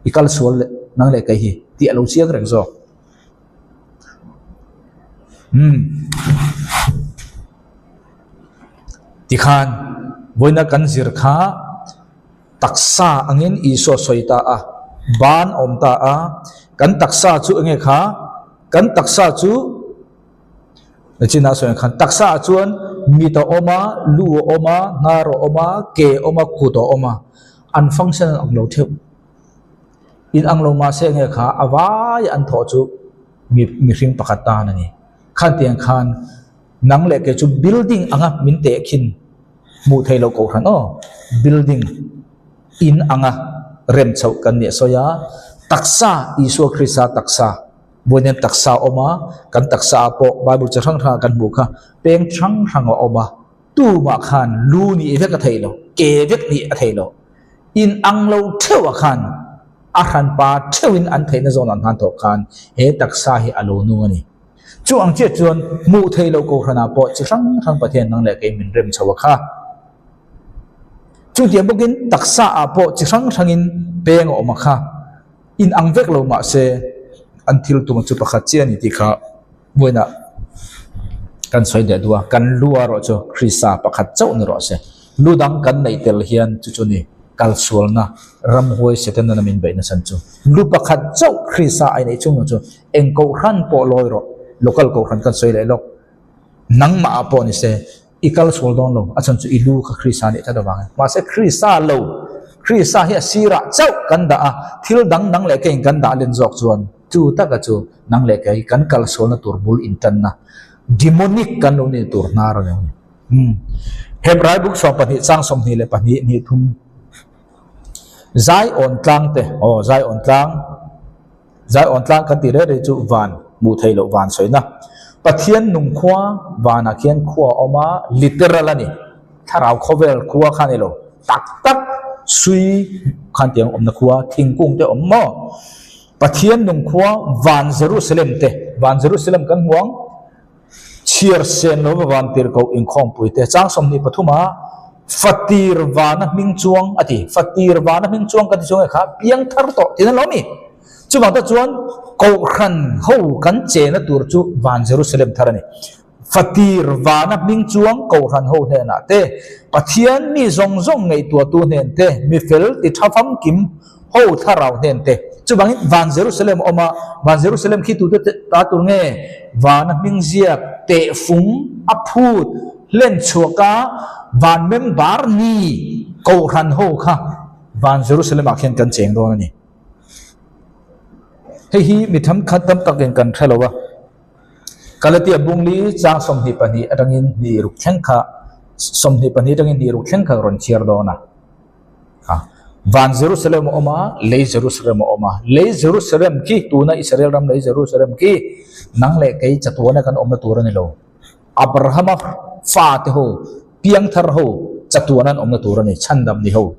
i kal sual leh nang leh kei hi tih a lo chiang reng zawk. Umm. Tikhan vawiina kan zir kha taksa angin Isua sawi ta a, ban a awm ta a, kan taksa chu enge kha? Kan taksa chu Nachinah sawi ang khan taksa ah chuan mit a awm a, lu a awm a, hnar a awm a, ke a awm a, kut a awm a, an function an ang lo theuh. In ang lo mahse enge kha a vai an thawh chu mi mihring pakhat tan a ni. Khan tiang khan nang leh kei chu building anga min teh khin hmuh theih loh kohhran aw building in anga rem chhoh kan nih a sawi a, taksa Isua Krista taksa. Vawiin taksa a awm a, kan taksa ah pawh Bible chi hrang hrangah kan hmuh kha peng hrang hrang a awm a, tumah khan lu nih vek a theih lo, ke vek nih a theih lo. In ang lo theuh ah khan a hranpa theuhin an theihna zawn an hman tawh khan he taksa hi a lo nung a ni. Chu ang chiah chuan hmuh theih loh kohhran ah pawh chi hrang hrang Pathian nang leh kei min rem chho a kha. Chutiang bawkin taksa ah pawh chi hrang hrangin peng a awm a kha. In ang vek lo mah se an thil tum chu pakhat chiah a ni tih kha vawiinah kan sawi leh duh a, kan lu erawh chu Krista pakhat chauh ni rawh se. Lu dang kan neih tel hian chu chu ni kalsualna ramhuai Setana min beih nasa chu. Lu pakhat chauh Krista a inneih chung chu eng kohhran pawh lawi rawh, local kohhran kan sawi leh lawk. Nangmah ah pawh ni se, i kal sual dawn lo, a chhan chu i lu kha Krista nih tlat avangin. Mahse Krista lo, Krista hi a sirah chauh kan dah a, thil dang nang leh keiin kan dah len zawk chuan chu taka chu nang leh kei kan kal sualna tur bul intanna, demonic kan lo nih tur hnar a ni. Umm. Hebrai buk 12 chang 22 hnih thum. Zaiawn tlang te, aw Zaiawn tlang. Zaiawn tlang kan tih reng reng chu van hmuh theih loh van sawina. Pathian nung khua vanah khian khua a awm a, literal a ni. Thlarau khawvel khua kha a ni lo. Tak tak sui khan tiang awmna khua, thingkung te awm maw? Pathian nung khua van Jerusalem te, van Jerusalem kan hmu ang. Chhiar sen lo va van tir koh inkhawmpui te chang 23 a fatir vana hming chuang a ti. Fatir vana hming chuang kan ti chuang e kha piang thar tawh tih na lo mi. Chuvang te chuan kohhran ho kan chena tur chu van Jerusalem thar a ni. Fatir vana hming chuang kohhran ho hnenah te Pathian mi zawng zawng ngaihtuahtu hnen te mi fel ti tha famkim Ho thlarau hnen te. Chuvangin van Jerusalem a awm a, van Jerusalem khi tute ta tur nge? Vana hming ziak, tehfung, a phut, hlen chhuak a, van member ni kohhran ho kha van Jerusalem ah khian kan cheng dawn a ni. Hei hi mi thenkhat tam takin kan hre lo a. Galatia bungli chang 22 atangin hnih ruk thleng kha 22 atangin hnih ruk thleng kha rawn chhiar dawn a. Van Jerusalem a awm a, lei Jerusalem a awm a. Lei Jerusalem khi, tuna Israel ram lei Jerusalem khi nang leh kei chatuana kan awmna tur a ni lo. Abrahama fate ho, piangthar ho chatuana an awmna tur a ni, chhandam ni ho.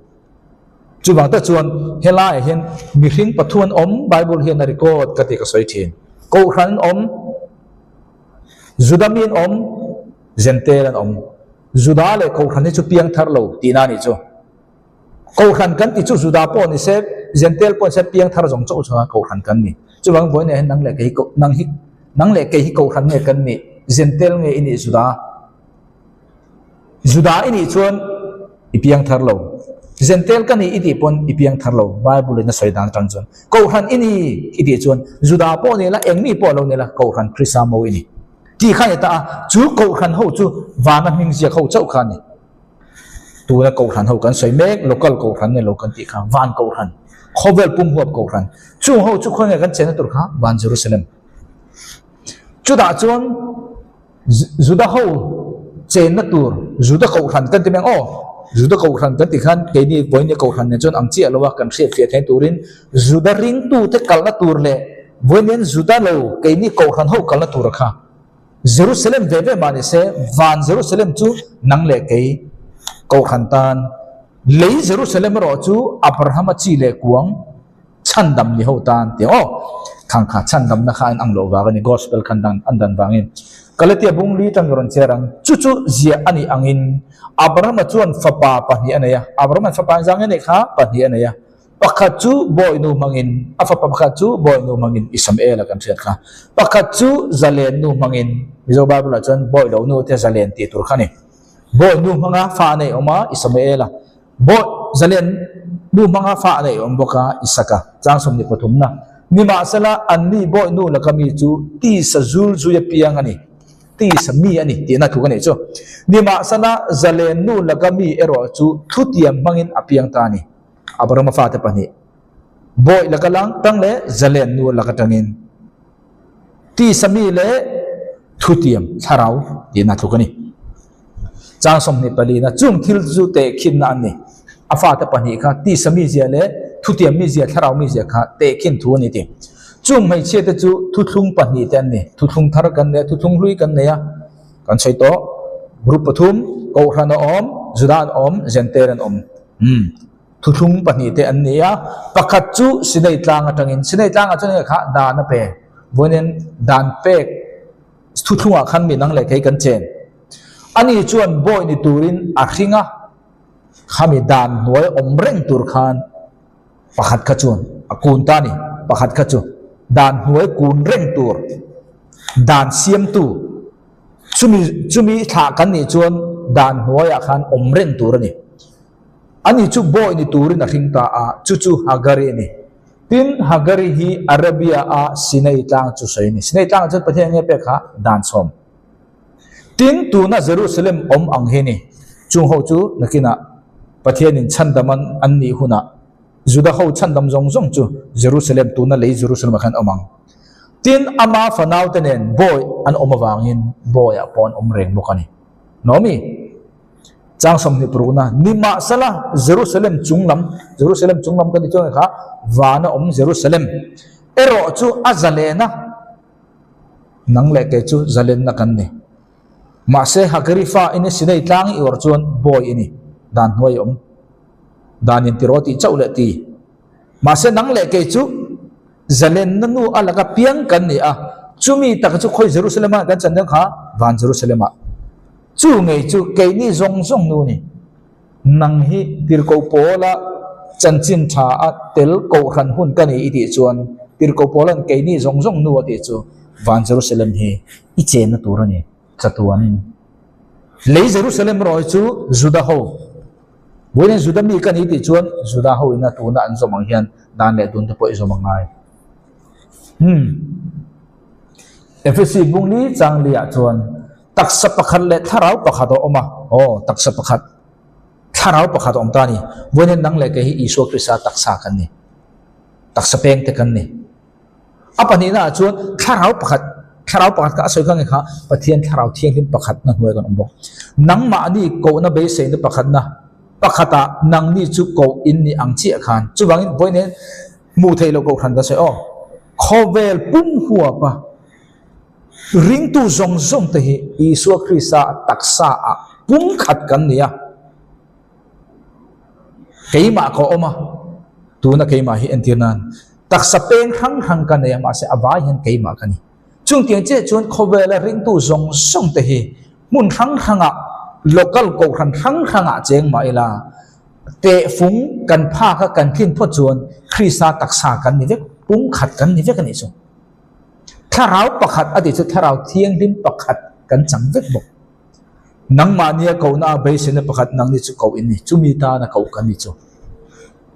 Chuvang tak chuan helaiah hian mihring pathu an awm, Bible hian a record ka tih ka sawi thin. Kohhran an awm, Juda mi an awm, Jentail an awm. Juda leh Kohhran hi chu piangthar lo tihna a nih chu. Kohhran kan tih chu Juda pawh ni se, Jentail pawh ni se piangthar zawng chauh chauha Kohhran kan ni. Chuvang vawiin ah hian nang leh kei hi nang hi nang leh kei hi Kohhran nge kan nih? Jentail nge i nih Juda? Juda i nih chuan i piangthar lo. Jentail ka nih i tih pawn i piangthar lo, Bible in a sawi dan atang chuan. Kohhran i ni i tih chuan Juda pawh ni la, engmi pawh lo ni la, Kohhran Krista mo i ni. Tih kha a ni ta a, chu Kohhran ho chu vana hming ziak ho chauh kha a ni. Tuna Kohhran ho kan sawi mek, local Kohhran nge lo kan tih kha, van Kohhran, khawvel pum huap Kohhran. Chung ho chu khawi nge kan chenna tur kha? Van Jerusalem. Chutah chuan Juda ho chenna tur Juda Kohhran kan ti mai ang aw. Juda Kohhran kan tih khan keini vawiin Kohhran nen chuan ang chiah lo a, kan hriatfiah theih turin Juda ringtute kalna tur leh vawiin Juda lo keini Kohhran ho kalna tur kha Jerusalem ve ve mah ni se, van Jerusalem chu nang leh kei Kohhran tan, lei Jerusalem erawh chu Abrahama chi leh kuang chhandam ni ho tan tih aw. Khang kha chhandamna kha an ang loh vang a ni, Gospel khan dan an dan vangin. Galatia bung li tang rawn chhiar ang, chu chu ziah a nih angin Abrahama chuan fapa pahnih a nei a, Abrahama'n fapa engzang nge a neih kha? Pahnih a nei a. Pakhat chu Bawihnu hmangin, a fapa pakhat chu Bawihnu hmangin Isamaela kan hriat kha. Pakhat chu Zalennu hmangin, Mizo Bible-ah chuan Bawihlo nu te Zalen tih tur kha a ni. Bawihnu hmanga fa a neih awm a, Isamaela. Bawi, Zalen nu hmanga fa a neih awm bawk a, Isaka. Chang 23na. Nimahsela, anni Bawihnu laka mi chu tisa zul zui apiang a ni. Tisa mi a ni tihna tluk a nih chu. Nimahsela, Zalennu laka mi erawh chu thutiam hmangin a piang ta a ni. Abrahama fate pahnih, Bawih laka lang tang leh Zalen nu laka tangin tisa mi leh thutiam thlarau tihna tluk a ni. Chang 24na chung thil chu tehkhinna an ni. A fate pahnih kha tisa mizia leh thutiam mizia, thlarau mizia kha tehkhin thu a ni ti. Chung hmeichhia te chu thuthlung pahnih te an ni. Thuthlung thar kan nei a, thuthlung hlui kan nei a, kan sawi tawh. Group pathum, Kohhran a awm, Juda an awm, Jentail an awm. Umm, thuthlung pahnih te an ni a, pakhat chu Sinai tlang atangin, Sinai tlangah chuan enge kha dan a pe, vawiin dan pek thuthlungah khan mi nang leh kei kan chen. Ani chuan bawi ni turin a hring a, khami dan hnuai awm reng tur khan pakhat kha chuan a kun ta a ni, pakhat kha chu dan hnuai kun reng tur, dan siamtu. Chumi chumi thlah kan nih chuan dan hnuaiah khan awm reng tur a ni. Ani chu bawi ni turin a hring ta a, chu chu Hagari a ni. Tin, Hagari hi Arabia-a Sinai tlang chu sawi a ni. Sinai tlangah chuan Pathian nge pek kha? Dan sawm. Tin, tuna Jerusalem awm ang hi a ni. Chung ho chu nakinah Pathianin chhandam an nih hunah Juda ho chhandam zawng zawng chu Jerusalem, tuna lei Jerusalem-ah khan awm ang. Tin, ama fanaute nen bawi an awm avangin bawiah pawh an awm reng bawk a ni. Naomi, chang 26na, Nimahsela, Jerusalem chung lam, Jerusalem chung lam kan ti chuan kha vana awm Jerusalem erawh chu a zalen a, nang leh kei chu zalenna kan ni. Mahse, Hagari fa i ni Sinai tlang i awrh chuan bawi i ni, dan hnuai i awm. Dan in ti rawh tih chauh leh ti. Mahse nang leh kei chu zalenna nu a laka piang kan ni a, chumi taka chu khawi Jerusalem ah kan chan dawn kha van Jerusalem ah. Chu ngei chu keini zawng zawng nu ni. Nang hi tirhkoh Paula chanchin tha a tel kohhran hun ka ni i tih chuan tirhkoh Paula'n keini zawng zawng nu a tih chu van Jerusalem hi i chenna tur a ni chatuanin. Lei Jerusalem erawh hi chu Juda ho Vawiin Juda mi ka ni tih chuan Juda ho ina tuna an zawm ang hian dan leh dun te pawh i zawm a ngai. Hmm. Efesi bung li chang li ah chuan taksa pakhat leh thlarau pakhat a awm a. Aw, taksa pakhat. Thlarau pakhat a awm ta a ni. Vawiin nang leh kei hi Isua Krista taksa kan ni. Taksa peng te kan ni. A pahnihna ah chuan thlarau pakhat, thlarau pakhat kha a sawi kha nge kha Pathian thlarau thianghlim pakhatna hnuai kan awm bawk. Nangmahni kohna beiseina pakhatna. Pakhatah nangni chu koh in ni ang chiah khan. Chuvangin vawiin hian hmuh theih loh kohhran ka sawi aw. Khawvel pum huapa ringtu zawng zawng te hi Isua Krista taksa ah pumkhat kan ni a. Keimah ka awm a, tuna keimah hi entir nan taksa peng hrang hrang ka nei a, mahse a vai hian keimah ka ni. Chungtiang chiah chuan khawvela ringtu zawng zawng te hi hmun hrang hrangah, local kohhran hrang hrangah cheng mah ila, tehfung kan phak a kan tlin phawt chuan Krista taksa kan ni vek, pumkhat kan ni vek a nih chu. Thlarau pakhat a tih chu Thlarau Thianghlim pakhat kan chang vek bawk. Nangmahnia kohna a beiseina pakhat nangni chu koh in ni, chumi tana koh kan ni chu.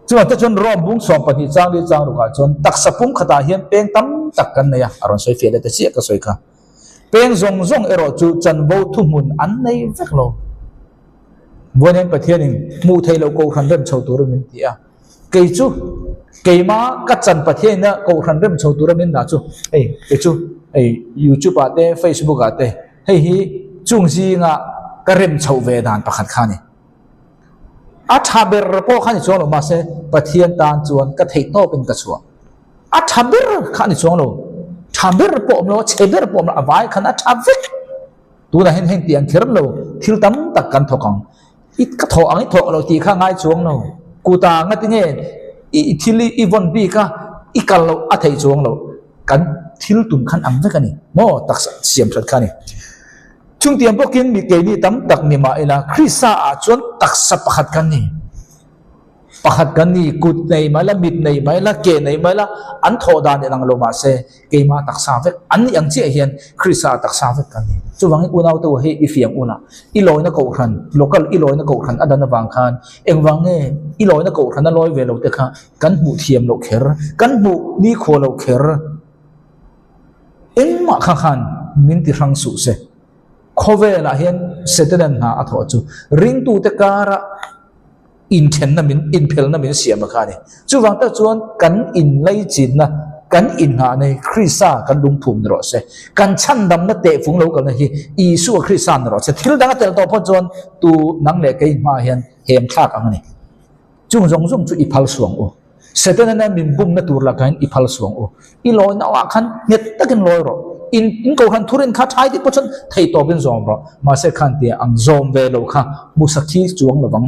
Chuvang te chuan Rome bung 12 chang li chang rukah chuan taksa pum khatah hian peng tam tak kan nei a, a rawn sawi fiah leh ta chiah ka sawi kha. Peng zawng zawng erawh chu chanvo thuhmun an nei vek lo. Vawiin Pathianin hmuh theih loh kohhran rem chho turin min ti a, kei chu keima ka chan Pathianina kohhran rem chho tura min dah chu hei kei chu hei YouTube ah te Facebook ah te hei hi chung zinga ka rem chhoh ve dan pakhat kha a ni. A tha ber pawh kha a ni chuang lo mahse Pathian tan chuan ka theih tawpin ka chhuah. A tha ber kha a ni chuang lo, tha ber pawh awm lo a chhe ber pawh awm lo a vai khan a tha vek. Tunah hian heng tih ang kher lo, thil tam tak kan thawk ang. I ka thawh ang i thawk lo tih kha ngai chuang lo. Kuta nga tinge i thil i vawn bik a, i kal loh a theih chuang lo. Kan thil tum khan ang vek a ni maw taksa siam that kha a ni. Chungtiang bawkin mi keini tam tak ni mah ila Krista ah chuan taksa pakhat kan ni. Pakhat kan ni, kut nei mai la, mit nei mai la, ke nei mai la, an thawh dan in ang lo mah se, keimah taksa vek an nih ang chiah hian Krista taksa vek kan ni. Chuvangin unaute u hei i fiang ula, i lawina kohhran, local i lawina kohhran a dan avang khan engvang nge i lawina kohhran a lawi ve lo te kha kan hmuh thiam loh kher, kan hmuh nikhua loh kher, engmah kha khan min ti hrang suh se. Khawvelah hian Setanan hna a thawh chu ringtute karah inthenna min, inphelna min siam a kha a ni. Chuvang tak chuan kan inlaichinna, kan inngahna hi Krista kan lungphum ni rawh se. Kan chhandamna tehfung lo kalna hi Isua Krista ni rawh se. Thil dang a tel tawh phawt chuan tu nang leh kei hmaah hian hem thlak ang a ni. Chung zawng zawng chu i phal suang u. Setana min bumna tur lakah hian i phal suang u. I lawi nauah khan nghet takin lawi rawh. In in kohhran thurin kha thai dik pawh chuan thei tawpin zawm rawh. Mahse khan tia ang zawm ve lo kha hmu sakhi chuang lovang.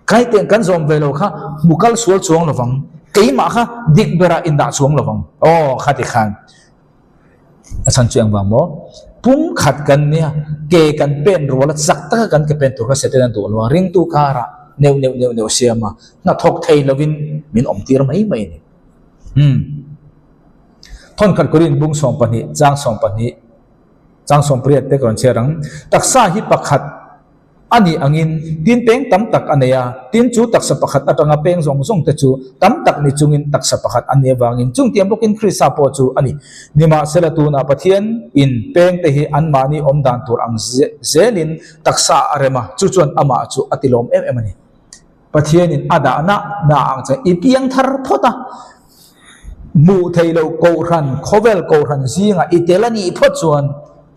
Kai tiang kan zawm ve lo kha hmu kal sual chuang lovang. Keimah kha dik berah indah chuang lovang. Aw kha ti khan. A chhan chu engvang maw? Pumkhat kan nia, ke kan pen rual a, chak taka kan ke pen tur kha Satan a duh lo a, ringtu karah neuh neuh neuh neuh siam a, hnathawk thei lovin min awm tir mai mai a ni. Umm. Thawnkhat Korin bung 12 chang 12 chang 18 te ka rawn chhiar ang. Taksa hi pakhat. A nih angin, tin peng tam tak a nei a, tin chu taksa pakhat atanga peng zawng zawng te chu tam tak ni chungin taksa pakhat a nih avangin chungtiang bawkin Krista pawh chu a ni. Nimahsela tunah Pathian in peng te hi anmahni awm dan tur ang zelin taksa a rem a, chu chuan amah chu a tilawm em em a ni. Pathianin a dahna na ang chuan i piang thar phawt a, hmuh theih loh kohhran, khawvel kohhran zingah i tel a nih phawt chuan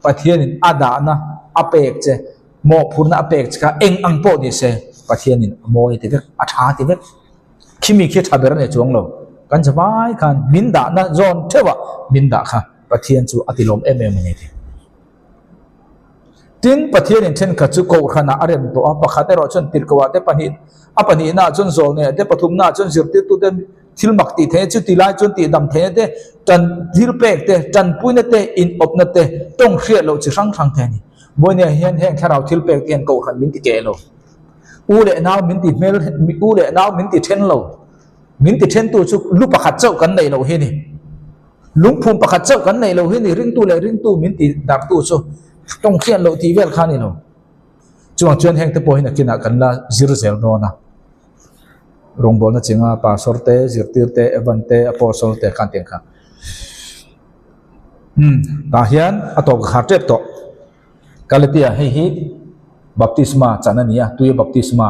Pathianin a dahna a pek che, mawhphurhna a pek che kha eng ang pawh ni se Pathianin a mawi ti vek, a tha ti vek. Khimi khi tha ber a ni chuang lo. Kan zavai khan min dahna zawn theuhah min dah kha Pathian chu a tilawm em em a ni ti. Tin, Pathianin thenkhat chu kohhranah a rem tawh a, pakhat erawh chuan tirhkohah te pahnih, a pahnihnaah chuan zawlneiah te, pathumnaah chuan zirtirtute thil mak tih theihna chu tilai chuan tihdam theihna te, tan thil pek te, tanpuina te, inawpna te, tawng hriat loh chi hrang hrang te a ni. Vawinia hian heng thlarau thil pek te hian kohhran min ti keh lo. U leh nau min ti hmel, u leh nau min ti then lo. Min ti thentu chu lu pakhat chauh kan neih loh hi a ni. Lungphum pakhat chauh kan neih loh hi ni ringtu leh ringtu min ti darhtu chu tawng hriat loh tih vel kha a ni lo. Chuvang chuan heng te pawh hi nakinah kan la zir zel dawn a. Rawngbawlna chinga pastor te, zirtir te, evan te, apostle te khan tiang kha. Umm tah hian a tawp ka khar tep tawh. Galatia hei hi baptisma chan a ni a, tuia baptisma.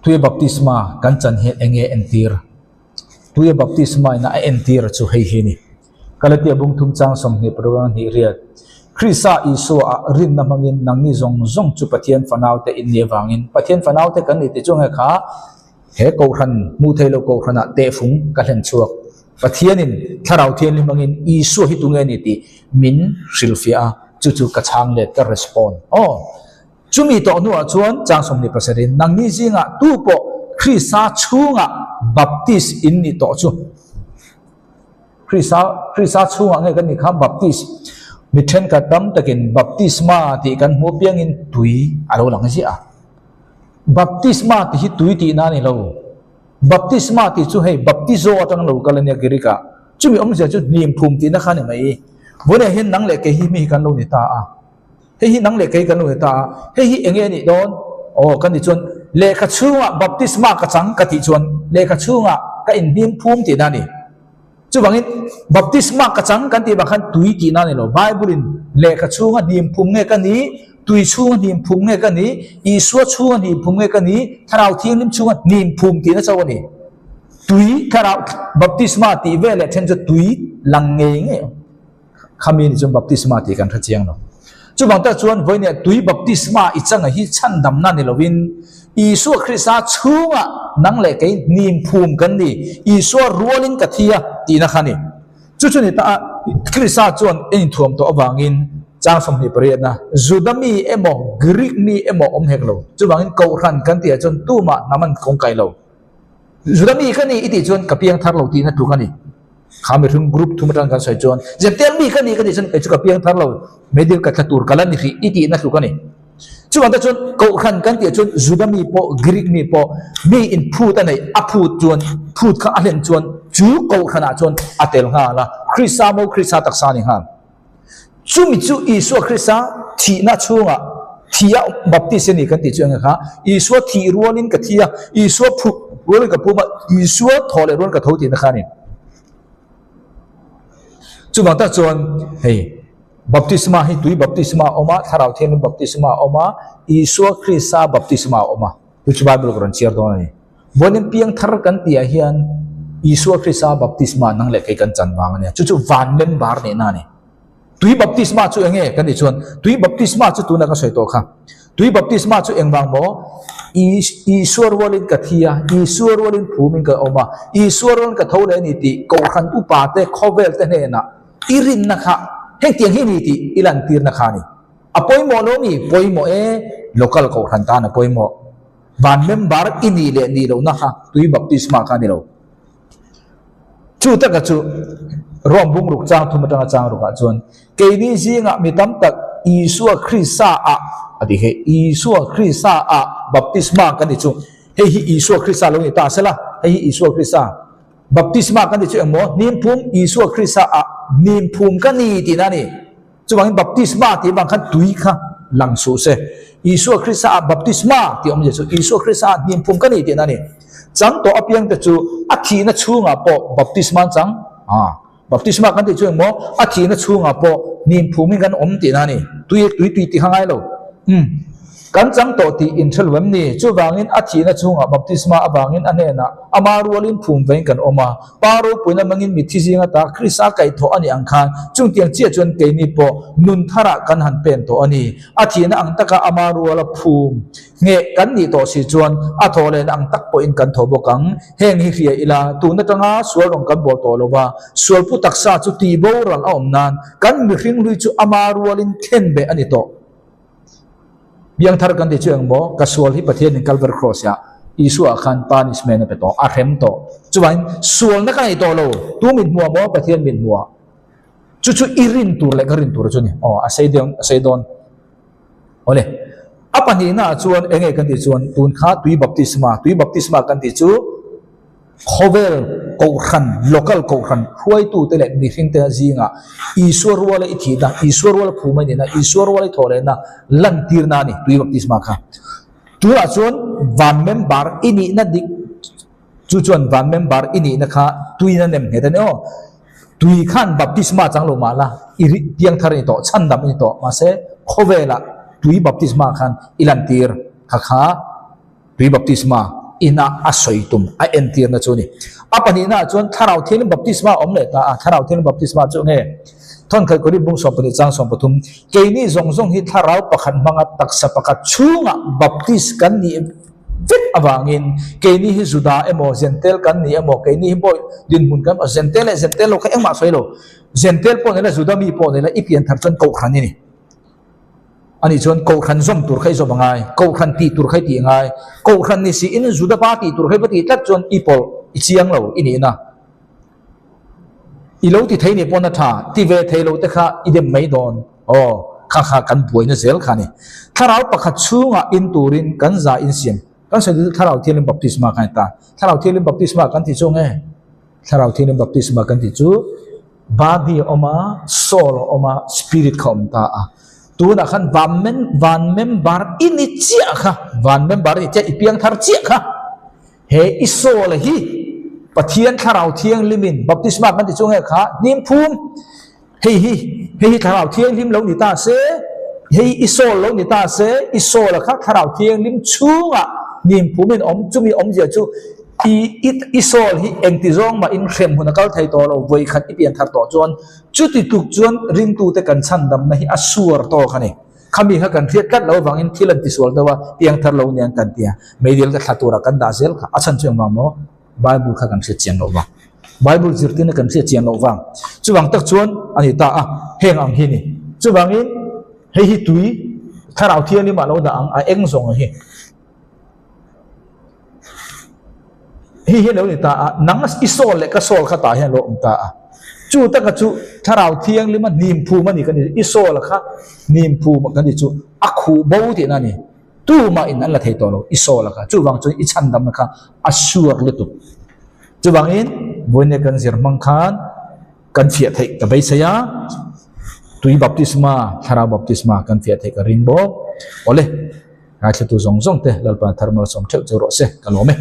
Tuia baptisma kan chan hian eng nge entir? Tuia baptisma ina a entir chu hei hi a ni. Galatia bung thum chang 28 hnih riat. Krista Isua-ah rinna hmangin nangni zawng zawng chu Pathian fanaute in nih avangin Pathian fanaute kan ni tih chu nge kha he kohhran hmuh theih loh kohhranah tehfung ka hlen chhuak. Pathianin Thlarau Thianghlim hmangin Isua hi tunge ni tih min hrilhfiah a, chu chu ka chhang let ka respond. Aw, chumi tawh hnuah chuan chang 27 in nangni zingah tu pawh Krista chhungah baptist in nih tawh chu. Krista Krista chhungah nge kan nih kha baptist mi thenkhat tam takin baptisma tih kan hmuh apiangin tui a lo lang ziah a. Baptisma tih hi tui tihna a ni lo. Baptisma tih chu hei baptizo atang lo kal a nia Greek ah. Chumi awmzia chu hnim phum tihna kha a ni mai. Vawiinah hian nang leh kei hi mi hi kan lo ni ta a. Hei hi nang leh kei kan lo ni ta a. Hei hi eng nge a nih dawn? Aw ka nih chuan lehkha chhungah baptisma ka chang ka tih chuan lehkha chhungah ka inhnim phum tihna a ni. Chuvangin, baptisma ka chang kan tih vang khan tui tihna a ni lo. Bible-in lehkha chhunga hnim phum nge ka nih, tui chhunga hnim phum nge ka nih, Isua chhunga hnim phum nge ka nih, Thlarau Thianghlim chhunga hnim phum tihna chauh a ni. Tui, Thlarau, baptisma tih vel leh then chu tui lang ngei ngei ang. Khami ni chuan baptisma tih kan hre chiang lo. Chuvang tak chuan vawinia tui baptisma i changa hi chhandamna ni lovin Isua Krista chhungah nang leh kei hnim phum kan ni, Isua rualin ka thi a tihna kha a ni. Chu chu ni ta a, Krista chuan en inthuam tawh avangin chang 28na Juda mi emaw Greek mi emaw awm hek lo. Chuvangin Kohhran kan tihah chuan tumah hnam an kawngkai lo. Juda mi ka ni i tih chuan ka piang thar lo tihna tluk a ni. Kha mihring group thum atang kan sawi chuan Zeptel mi ka ni ka tih chuan kei chu ka piang thar lo, meidil ka thla tur ka la ni hrih i tihna tluk a ni. Chuvang te chuan Kohhran kan tih chuan Juda mi pawh Greek mi pawh mi in phut a neih a phut chuan phut kha a hlen chuan chu Kohhranah chuan a tel nghal a, Krista maw Krista taksa a ni nghal. Chumi chu Isua Krista thihna chhungah thih a baptist a ni kan tih chu eng kha? Isua thih rualin ka thi a, Isua phuh rualin ka phum a, Isua thaw leh rualin ka tho tihna kha a ni. Chuvang tak chuan hei baptisma hi tui baptisma a awm a, Thlarau Thianghlim baptisma a awm a, Isua Krista baptisma a awm a. Chu chu Bible ka rawn chhiar dawn a ni. Vawiin piangthar kan tihah hian Isua Krista baptisma nang leh kei kan chan vang a nia. Chu chu van member nihna a ni. Tui baptisma chu eng nge kan tih chuan tui baptisma chu tuna ka sawi tawh kha. Tui baptisma chu eng vang maw? Isua rualin ka thi a, Isua rualin phumin ka awm a, Isua rualin ka tho leh a ni tih Kohhran upa te khawvel te hnenah i rinna kha hengtiang hi a ni tih i lantirna kha a ni. A pawimawh lo mi? Pawimawh e, local Kohhran tan a pawimawh. Van member i nih leh nih lohna kha tui baptisma kha a ni lo. Chu taka chu Rome bungruk chang thum atanga chang rukah chuan keini zingah mi tam tak Isua Krista ah a ti hei, Isua Krista ah baptisma kan ti chu hei hi Isua Krista lo ni ta sela, hei hi Isua Krista baptisma kan ti chu engmaw hnimphum Isua Krista ah hnimphum ka ni tihna a ni. Chuvangin baptisma tih avang khan tui kha lang suh se. Isua Krista ah baptisma tih awmzia chu Isua Krista ah hnim phum ka ni tihna a ni. Chang tawh apiang te chu a thihna chhungah pawh baptisma an chang. Aa, baptisma kan tih chu engmaw a thihna chhungah pawh hnim phumin kan awm tihna a ni. Tui tui tui tih kha ngai lo. Umm, kan chang tawh tih inhre lo em ni? Chuvangin a thihna chhungah baptisma avangin a hnenah ama rualin phum vein kan awm a. Pa ropuina mangin mitthi zing ata Krista kaihthawh a nih ang khan chungtiang chiah chuan keini pawh nun tharah kan han pen tawh a ni. A thihna ang taka ama ruala phum ngheh kan nih tawh si chuan a thawh lehna ang tak pawhin kan thaw bawk ang. Heng hi hria ila, tun atanga sual rawn kan bawl tawh lo va, sualpu taksa chu tihboral a awm nan kan mihring hlui chu ama rualin khenbeh a ni tawh. Biangthar kan ti chu engmaw? Ka sual hi Pathianin Kalvar Cross-ah Isua khan punishment a pe tawh, a hrem tawh. Chuvangin sualna ka nei tawh lo, tu min hmuah maw? Pathian min hmuah. Chu chu i rin tur leh ka rin tur chu a ni. Aw, a sei dawn, a sei dawn. Awle, a pahnihnaah chuan eng nge kan tih chuan tun kha tui baptisma, tui baptisma kan tih chu, Khawvel kohhran, local kohhran hruaitute leh mihringte zingah Isua ruala i thihna, Isua ruala phum a nihna, Isua ruala i thawh lehna lantirna a ni, tui baptisma kha. Tunah chuan van member i nihna dik chu chuan van member i nihna kha tuina nem nghet a ni aw. Tui khan baptisma chang lo mah la, i piang thar a ni tawh, chhandam a ni tawh, mahse khawvelah tui baptisma khan i lantir kha kha tui baptisma. ina a sawi tum a entirna chu a ni. A pahnihnaah chuan Thlarau Thianghlim baptisma a awm leh ta a, Thlarau Thianghlim baptisma chu nge? Thawnkhaih Korinth bung 12 chang 13, Keini zawng zawng hi Thlarau pakhat hmanga taksa pakhat chhungah baptis kan nih vek avangin keini hi Juda emaw Zentel kan ni emaw keini hi bawi dinhmun kan emaw Zentel leh Zentel lo kha engmah sawi lo. Zentel pawh nila Juda mi pawh nila i pianthar chuan Kohhran i ni. Ani chuan Kohhran zawm tur kha i zawm a ngai, Kohhran tih tur kha i tih a ngai. Kohhran ni siin Juda pa tih tur kha i va tih tlat chuan i pawlh, i chiang lo i nihna. I lo ti thei nih pawn a tha, ti ve thei lo te kha i dem mai dawn. Aw, kha kha kan buaina zel kha a ni. Thlarau pakhat chhungah in turin kan za insiam. Kan sawi duh chu Thlarau Thianghlim Baptisma kha a ni ta. Thlarau Thianghlim Baptisma kan tih chu nge? Thlarau Thianghlim Baptisma kan tih chu body a awm a, soul a awm a, spirit kha a awm ta a. Tunah khan van mem van member i ni chiah kha, van member i ni chiah, i piang thar chiah kha. He i soul hi Pathian Thlarau Thianghlimin baptisma kan ti chu nge kha hnim phum hei hi hei hi Thlarau Thianghlim lo ni ta se hei i soul lo ni ta se i soul kha Thlarau Thianghlim chhungah hnim phumin awm chumi awmzia chu i i soul hi engti zawng mah in hrem hun a kal thei tawh lo vawi khat i pian thar tawh chuan chuti tluk chuan ringtute kan chhandamna hi a suar tawk a ni. Khami kha kan hriat tlat lo avangin thil an tisual deuh a, piang thar lo nia an kan ti a, meidil ka thla turah kan dah zel kha a chhan chu engvang maw? Bible kha kan hriat chian loh vang. Bible zirtirna kan hriat chian loh vang. Chuvang tak chuan a ni ta a, heng ang hi a ni. Chuvangin hei hi tui thlarau thianghlim ah lo dah ang, a eng zawng ang hi. Hei hi a lo ni ta a, nang i sawl leh ka sawl kha tah hian a lo awm ta a. Chu taka chu Thlarau Thianglima hnim phum a ni kan ti, i sawl kha hnim phum kan ti chu a khuh bo tihna a ni. Tumah in an la thei tawh lo i sawl kha. Chuvang chuan i chhandamna kha a suar lutuk. Chuvangin vawiin kan zir hmang khan kan fiah theih ka beisei a, tui baptisma, Thlarau baptisma kan fiah theih ka ring bawk. Awle. Ngaithlatu zawng zawng te Lalpa thar malsawm theuh chu rawh se ka lawm e.